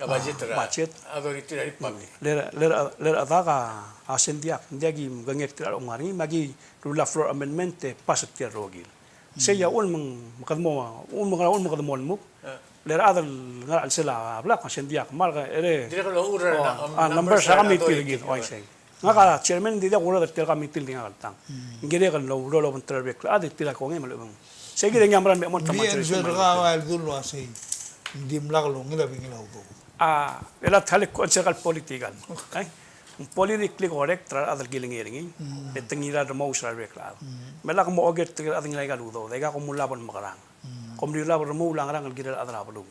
a budget, ah, er a budget. Authority er a Republic. Mm. Le, le, le a dak a sel diak, ng diak ki mekengei er tir a ngar er ngii, me aki ruul a floor amendment e pass er tia el rokir. Sei a uchul me ng, me kede mo, uchul me ng, uchul me kede mo lmuk. Ah. Le a rechad el ngar er a chelsel a blak, a sel diak, me a lechub e, dirrek el oureor er a, oh, num-, a numbers er a committee er kid, uaisei. Ngak a chairman, ng di diak kureor er tia el committee el di ngak el tang. Ng kirek el oureor el obengterir a rebek el chad, e tir a kongei me a lechub e ng. Sei kid e ng mera el me mo el tang. Ng di answer er kau a eldul el uasei, ng dimlak lungil a bingil a udoud. A, e le a ta el answer er kau el political. Ng politically correct er a rechad el kilengei er ngii. E te ngilai el remous er a rebek el chad. Me lak mo oker er tirke el chad el ngilai aika el udoud, e aika kom ulab el mekerang. Kom rirelab el remuul a ngerang el kirel a chad er a beluu.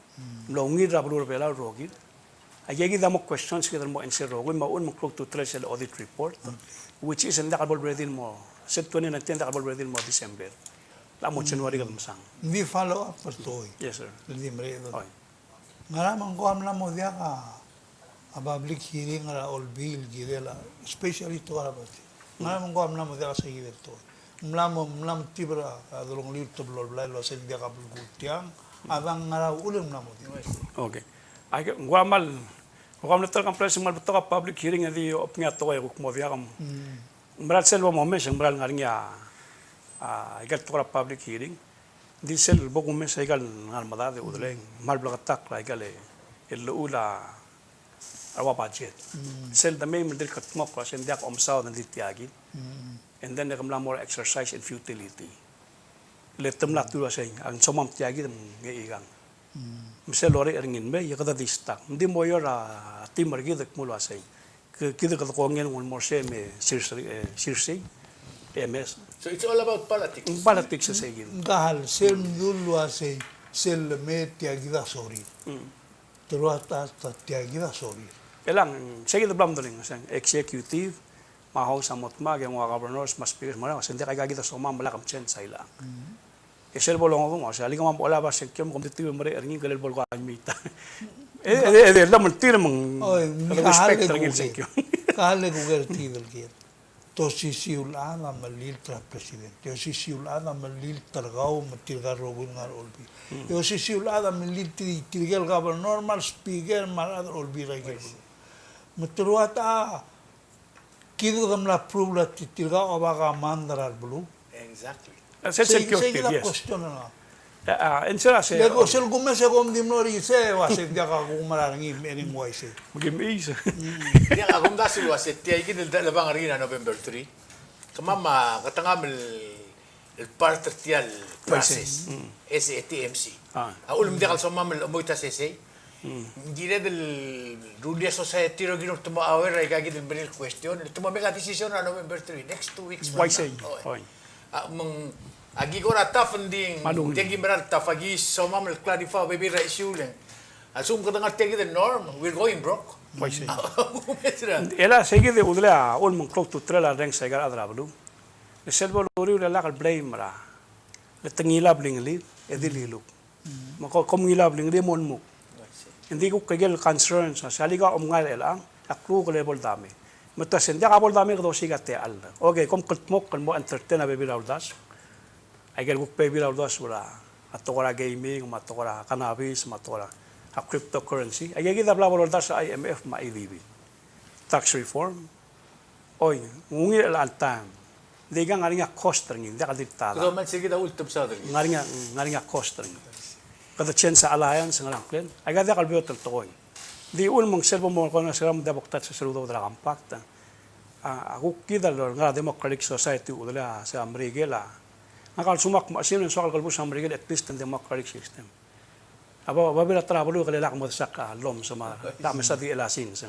Ng mlo ungil er a beluu er a Belau el rokir. Aika kid a mo questions kid el mo answer el rokui, me a uchul me ng klou a ultutelel sel audit report, which is ng diak el bo el ready el mo, sel twenty nineteen ng diak el bo el ready el mo December. Ng mo January kede mesang. Ng di follow up er tia. Yes, sir. Ng di merek. Oi. Ngera me ng ko a mla mo diak a, a public hearing er a Olbiil el kirel a, especially tekoi er a budget. Ngera me ng ko a mla mo diak a sei kid el tekoi. Ng mla mo, ng mla mo tibir a, a delongelir el teblo el blai el uasei ng diak a belkul tiang, a dang ngera uchul e ng mla mo diak. Okay. Aike, ng ko a mal, ng ko a mle ta el conference el mal betok a public hearing e di obengkek a tekoi e kuk mo diak. Ng mera el sel bo momes, e ng mera el ngar er ngii a, a, aika el tekoi er a public hearing. Ng di sel bo kumes aika el ngar er a medad e udeleng, mal bleketakl aika el, el llechul a, a ua budget. Sel de mei me ng di el kldmokl el uasei ng diak a omesaod, ng di tia kid. And then e ke mla mo er a exercise in futility. Le te mla tuu el uasei, a ng somam tia kid me ng ngii kang. Me sel orechir er ngii el mei, e kede di stuck. Ng di mo er a team er kid el kmo el uasei, ke, kid kede kongei el nguu el mo er sei me sers-, e, sersii, e mes. So it's all about politics. Ng politics a sei kid. Ng kmal sel mdu el uasei, sel lemei e tia kid a sorir. Te rua ta, ta tia kid a sorir. E le ng, sei kid a bla mdeleng, sei executive, me a House a mo dmak, e nguu a governors, me a speakers, me a, sei ng diak aika kid a somam me lak mchange a ilechang. E sel bo longodech, me sei, alii kemam bo lebo er a sengkio, me kom di tiu el merek er ngii, ng kirel bo el ko a mei ta. E, e, e, e, lem el tir me ng, oi, kede respect er ngii el sengkio. Kale kuker tia el ker. Te osisiu el chad a melilt er a president. Te osisiu el chad a melilt er kau me tirka el rokui el ngar er a Olbiil. E osisiu el chad a melilt er tirke el governor me a speaker me a rechad er a Olbiil er a ikel beluu. Me te rua ta, kid kede mla approve er tirka a oba command er a beluu. Exactly. Sel, sel, sel kid a question er ngak. A, a, answer a sei. Le ko sel kumes e kom di mlo er isei, uasei ng diak a kuk mera er ngii me ng uaisei. Me kim isei. Diak a kumdasu el uasei tia kid el delebangel er ngii er a November three. Kemam a, ketengam el, el part er tia el process. S A T M C. A uchul me ng diak el somam el chemoit a sesei. Ng kired el rullii a society el rokir el te mo aware er aika kid el mera el question, el te mo make a decision er a November three, next two weeks from now. Uaisei. Oi. A, me ng, aki kora tough, ng di, ng di aki mera el tough, aki somam el clarify a bebil er a issue le ng. A lsekum kede ngar tia kid el norm, we're going broke. Uaisei. E le sei kid e udelei a uchul me ng klou a ultutelel a rrenges aika el chad er a beluu. Le sel bo luriul e lak el blame er a, le te ngilai a blingelir, e di liluk. Me ko, kom ngilai a blingelir e mo lmuk. Ng di kuk ikel concerns, a sei alii ka omngai er chelechang, a klukuk el bo el dame. Me te uasei ng diak a bo el dame, kede osiik a techall. Okay, kom kldmokl el mo entertain a bebil er a uldasu. Aikel kuk bebil er a uldasu er a, a tekoi er a gaming, me a tekoi er a cannabis, me a tekoi er a cryptocurrency. Aika kid a bla bo loldasu er a I M F me a A D B. Tax reform. Oi, ng ungil el altang. Ng di aika ngar er ngii a cost er ngii, ng diak el di ta. Kede omes er kid a ultebesad er ngii. Ngar er ngii a, ngar er ngii a cost er ngii. Kede change a alliance, ngerang klel. Aika diak el beot el tekoi. Ng di uchul me ng sel bo mo kona se er a, me ng diak bo ktak se er a udoud er a compact. A, a kuk kid el ngar er a democratic society, udelei a, se a Merikel a. Ngak a lsekum ak mo, sel soak el kelebus a Merikel, at least a democratic system. A ba, babier a ta er a beluu e ke lak mo dsak a llomes me a, lak mesa di el asins.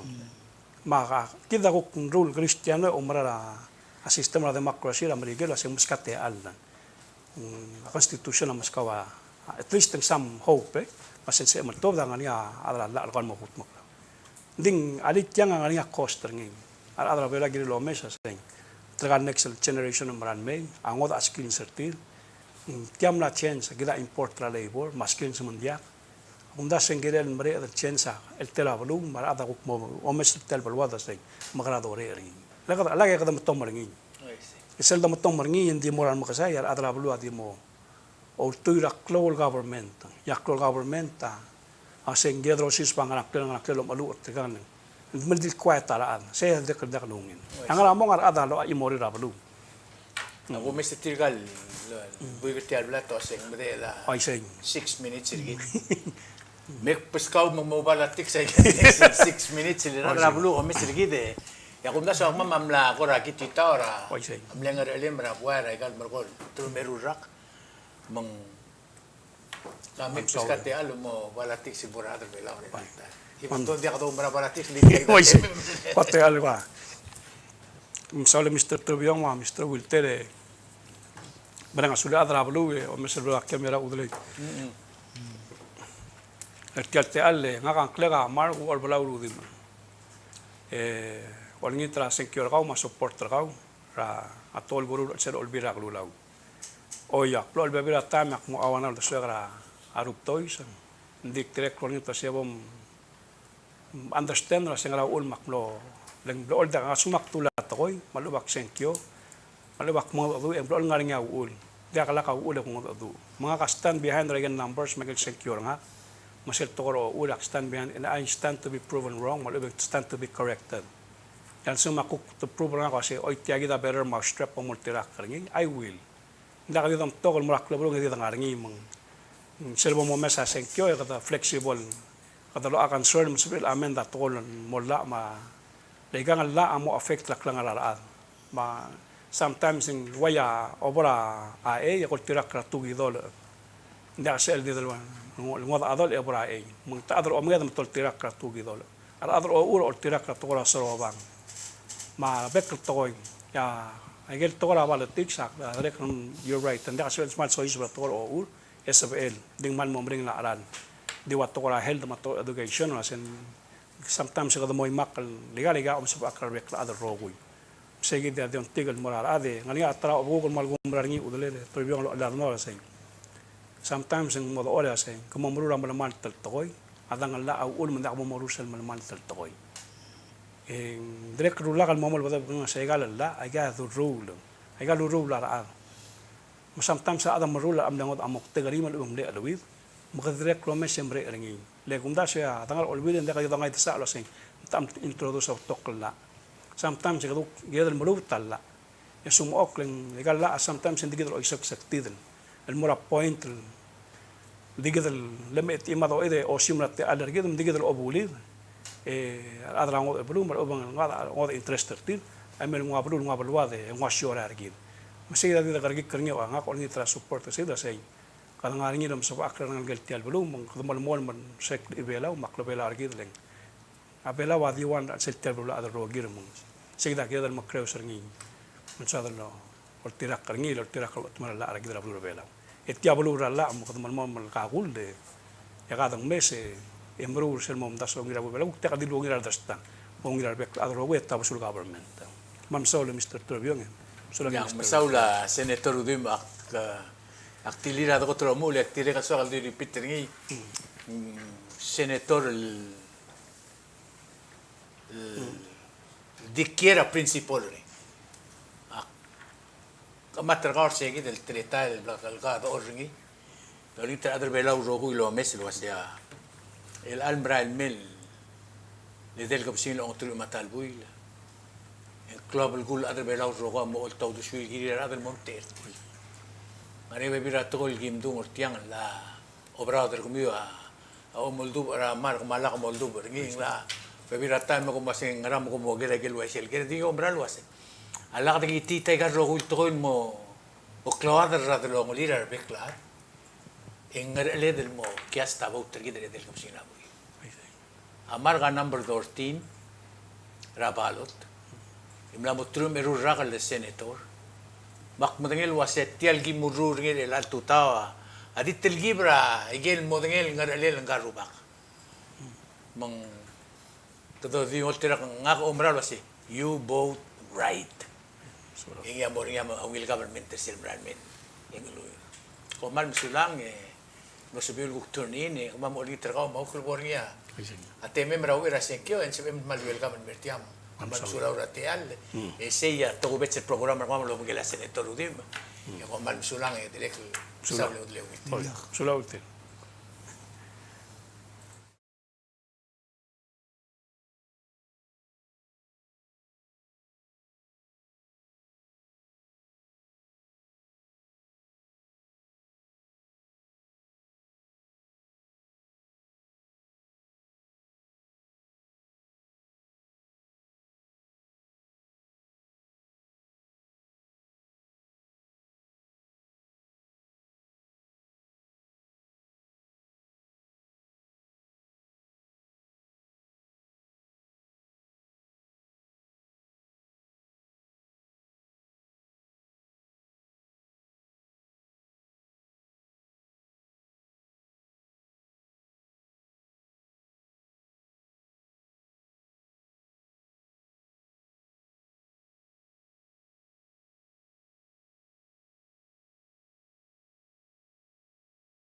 Me a kid a kuk rule Kristiano e oumerang er a system er a democracy er a Merikel, a se meskau a techall. Mm, a constitution a meskau a, at least ng some hope, e. Me a sel sebechem el tuobed a ngar er ngii a chad er a llach el kmo kudmokl. Ng di alii tiang a ngar er ngii a cost er ngii. A rechad er a Belau a kirel omes a sei. Tirka el next generation el mera el mei, a ngodech a skills er tir. Ng tia mla change, kid a import er a labor, me a skills me ng diak. Kumdasu e ng kirel mereched el change a, el tela beluu, me a rechad a kuk mo omes el tia el beluad a sei, me kede orech er ngii. Lak, lak e kede metom er ngii. E sel de metom er ngii, e ng di mo er a remekesai, a rechad er a beluu a di mo ultuil er a klou el government. E a klou el government a, a se ng kired el osisiu a ngerang klel, ngerang klel el omeluchel er tirka el. Ng di mle di el quiet a rechad. Sei a dirrek el diak lungil. A ngar er a mong a rechad a locha chimorir a beluu. A kumes er tirka el, buik er tia el bla te uasei ng medechel a six minutes er kid. Me kbeskau me ng mo politics a six minutes er a beluu, kumes er kid e. E a kumdasu e kemam a mla kora kid el titaoch er a, uaisei, a mle ngerchelem er a buai er a ikal merekong, teruich me a eru el rak, me ng, ka mekes a techall el mo politics el bo er a rechad er a Belau er a, uaisei, kuk techall el kua. Mesaul Mister Toribiong me a Mister Wilter, e mereng a sulir a rechad er a beluu, e omes el beluu a kiei er a udelei. Mm-mm. Er tia el techall e ngak a ngklek a Mark Ucherbelau Rudimch. E olengit er a sengkio er kau me a support er kau er a tekoi el kuruul er a chelsel a Olbiil er a Kelulau. Oi, ak blechoel bebil er a taem e ak mo one hour el desuek er a rubdois, ng di dirrek el olengit el uasei bo m understand el uasei ngera uchul me ak mlo, le ng blechoel diak, a lsekum ak dulii a tekoi me a lechub e ak sengkio, me a lechub e ak mengedecheduch, e ng blechoel ngar er ngii a uchul. Diak lak a uchul e kuk mengedecheduch. Me ngak a stand behind er a ikel numbers me a ikel sengkio er ngak, me sel tekoi er a ochur e ak stand behind, and I stand to be proven wrong, me a lechub e stand to be corrected. E a lsekum a kuk de prove er ngak el uasei, oi, tia kid a better mousetrap e bo moltirakl er ngii, I will. Ng diak di domtok el mo er a klebelung e di dengar er ngii me ng, sel bo momes a sengkio e kede flexible, kede locha concern me sebechir el amend a tekoi el mo llach me a, le ikang el llach a mo affect er a klengar er a rechad. Me a sometimes ng uai a obo er a chei e koltirakl er a tu kidolech. Ng diak sel di delu el ngodech a dolech e obo er a chei. Me ng techa chad er a omenged me toltirakl er a tu kidolech. A rechad er a ochur a oltirakl er a tekoi er a sorobang. Me a bek el tekoi, a ikel tekoi er a politics, a dirrek, you're right, ng diak sebechel el kmal soiseb er a tekoi er a ochur, e sebechel, di ng kmal mo meringel a cheral. Di ua tekoi er a health me a tekoi er a education, me a se, sometimes kede mo imakl el ikal, ikal omesebechakl er a rebek el chad el rokui. Me sei kid a di ongtik el mo er a rechad e, ngar er ngii a ta er a obekuk el kmal kumerang er ngii a udelel e Toribiong el ochellad el mo er a sei. Sometimes ng mo dechor el uasei, ke mo meruul a melemalt el tekoi, a dang el llach a uchul me ng diak bo moruul sel melemalt el tekoi. E ng dirrek el rulak el mo melebedebek el uasei, aika el llach, aika el ureor, aika el ureor er a rechad. Me sometimes a chad a meruul a mle ngodech a moktek er ngii me a lechub e ng mle cheleuid, me kede dirrek el omes e mereched er ngii. Le kumdasu e a dengar er a Olbiil e ng diak di dongai desachel el uasei, ng techa el introduce a betok el llach. Sometimes e kede kuk, kede meluut a llach. E a sumechokl e ng ikal llach a sometimes e ng di kid el oiseksektid el mo er a point el di kid el leme e te chimad a ochid e osim er a techall er kid me ng di kid el obulid. E a rechad er a ngodech el beluu me a lechub e ng ngodech, ngodech interest er tir, a mle nguu a beluu, nguu a beluad e nguu a siorai er kid. Me sei kid a di kerekikl er ngii, e ngak a olengit er a support er sei, sei kede ngar er ngii el omesebechakl er a rengelekel tia el beluu me kede melemolem el sel klebelau me a klebelau er kid el ng A Belau a diuang er a chelsel tia el beluulechad el rokir me ng sei kid a kired el mekreos er ngii. Me ng soad el oltirakl er ngii, el oltirakl el chetemall a llach er kid er a beluu er a Belau. E tia beluu er a llach me kede melemolem el kakull e, e kede ngmes e meruul sel mo omdasu a ungil er a beluu er a Belau, kuk diak di ungil er a rechad er a stat, ungil er a rebek el chad el rokui e tabesul a government. Me mesaul Mister Toribiong e. Mesaul a Senator Rudimch, ak, ak dilu er a dekot el omuchel e ak dirrek el soak el di repeat er ngii. Mm, Senator el el di kiei er a principle er ngii. Ak chemat er kau er sei kid el teletael el bla kau a dechor er ngii. Olengit er a rechad er a Belau el rokui el omes el uasei a chelecha el merael mei el edei el kebesengil a ongeteruich me a ta el buil e ng klou a belkul el chad er a Belau el rokui a mo oltaut el suir kirir a rechad el mo omtechei er tir. Ngar er ngii a bebil er a tekoi el kim dung er tiang el a oberaod er kemiu a a omoldubech er a Mark me a lak moldubech er ngii, ng locha bebil er a taem e kom uasei ngera me kom oker a ikel uaisei el ker, di kom mera el uasei a lak dekitiit aika el rokui el tekoi el mo klou a chad er a delongelir a rebek el chad e ng ngerecheled el mo cast a vote er kid er a edei el kebesengil a buil. A Mark a number thirteen er a ballot. E mla mo teruich me a eru el rak el senator. Me ak medengei el uasei tia el kim urruul er ngii er chelecha el tutau a di telkib er a ikel modengei el ngerechelel ngka el rubak. Me ng kede di oltirakl, ngak a oumera el uasei, you vote right. E ngii a mo er ngii a ungil government er sel merael mei. E ng ungil. Kom kmal mesulang e Mlo sebechiu el kuk tune in, e kemam a olengit er kau me a kuk lebo er ngii a temem er a uchei er a sengkio, e ng sebechem el kmal welcome el mer tiang. Kmal mesulang er a techall, e sei a tokubets el program er kemam el obengkel a Senator Rudimch. E kom kmal mesulang e dirrek el mesulang. Mesulang.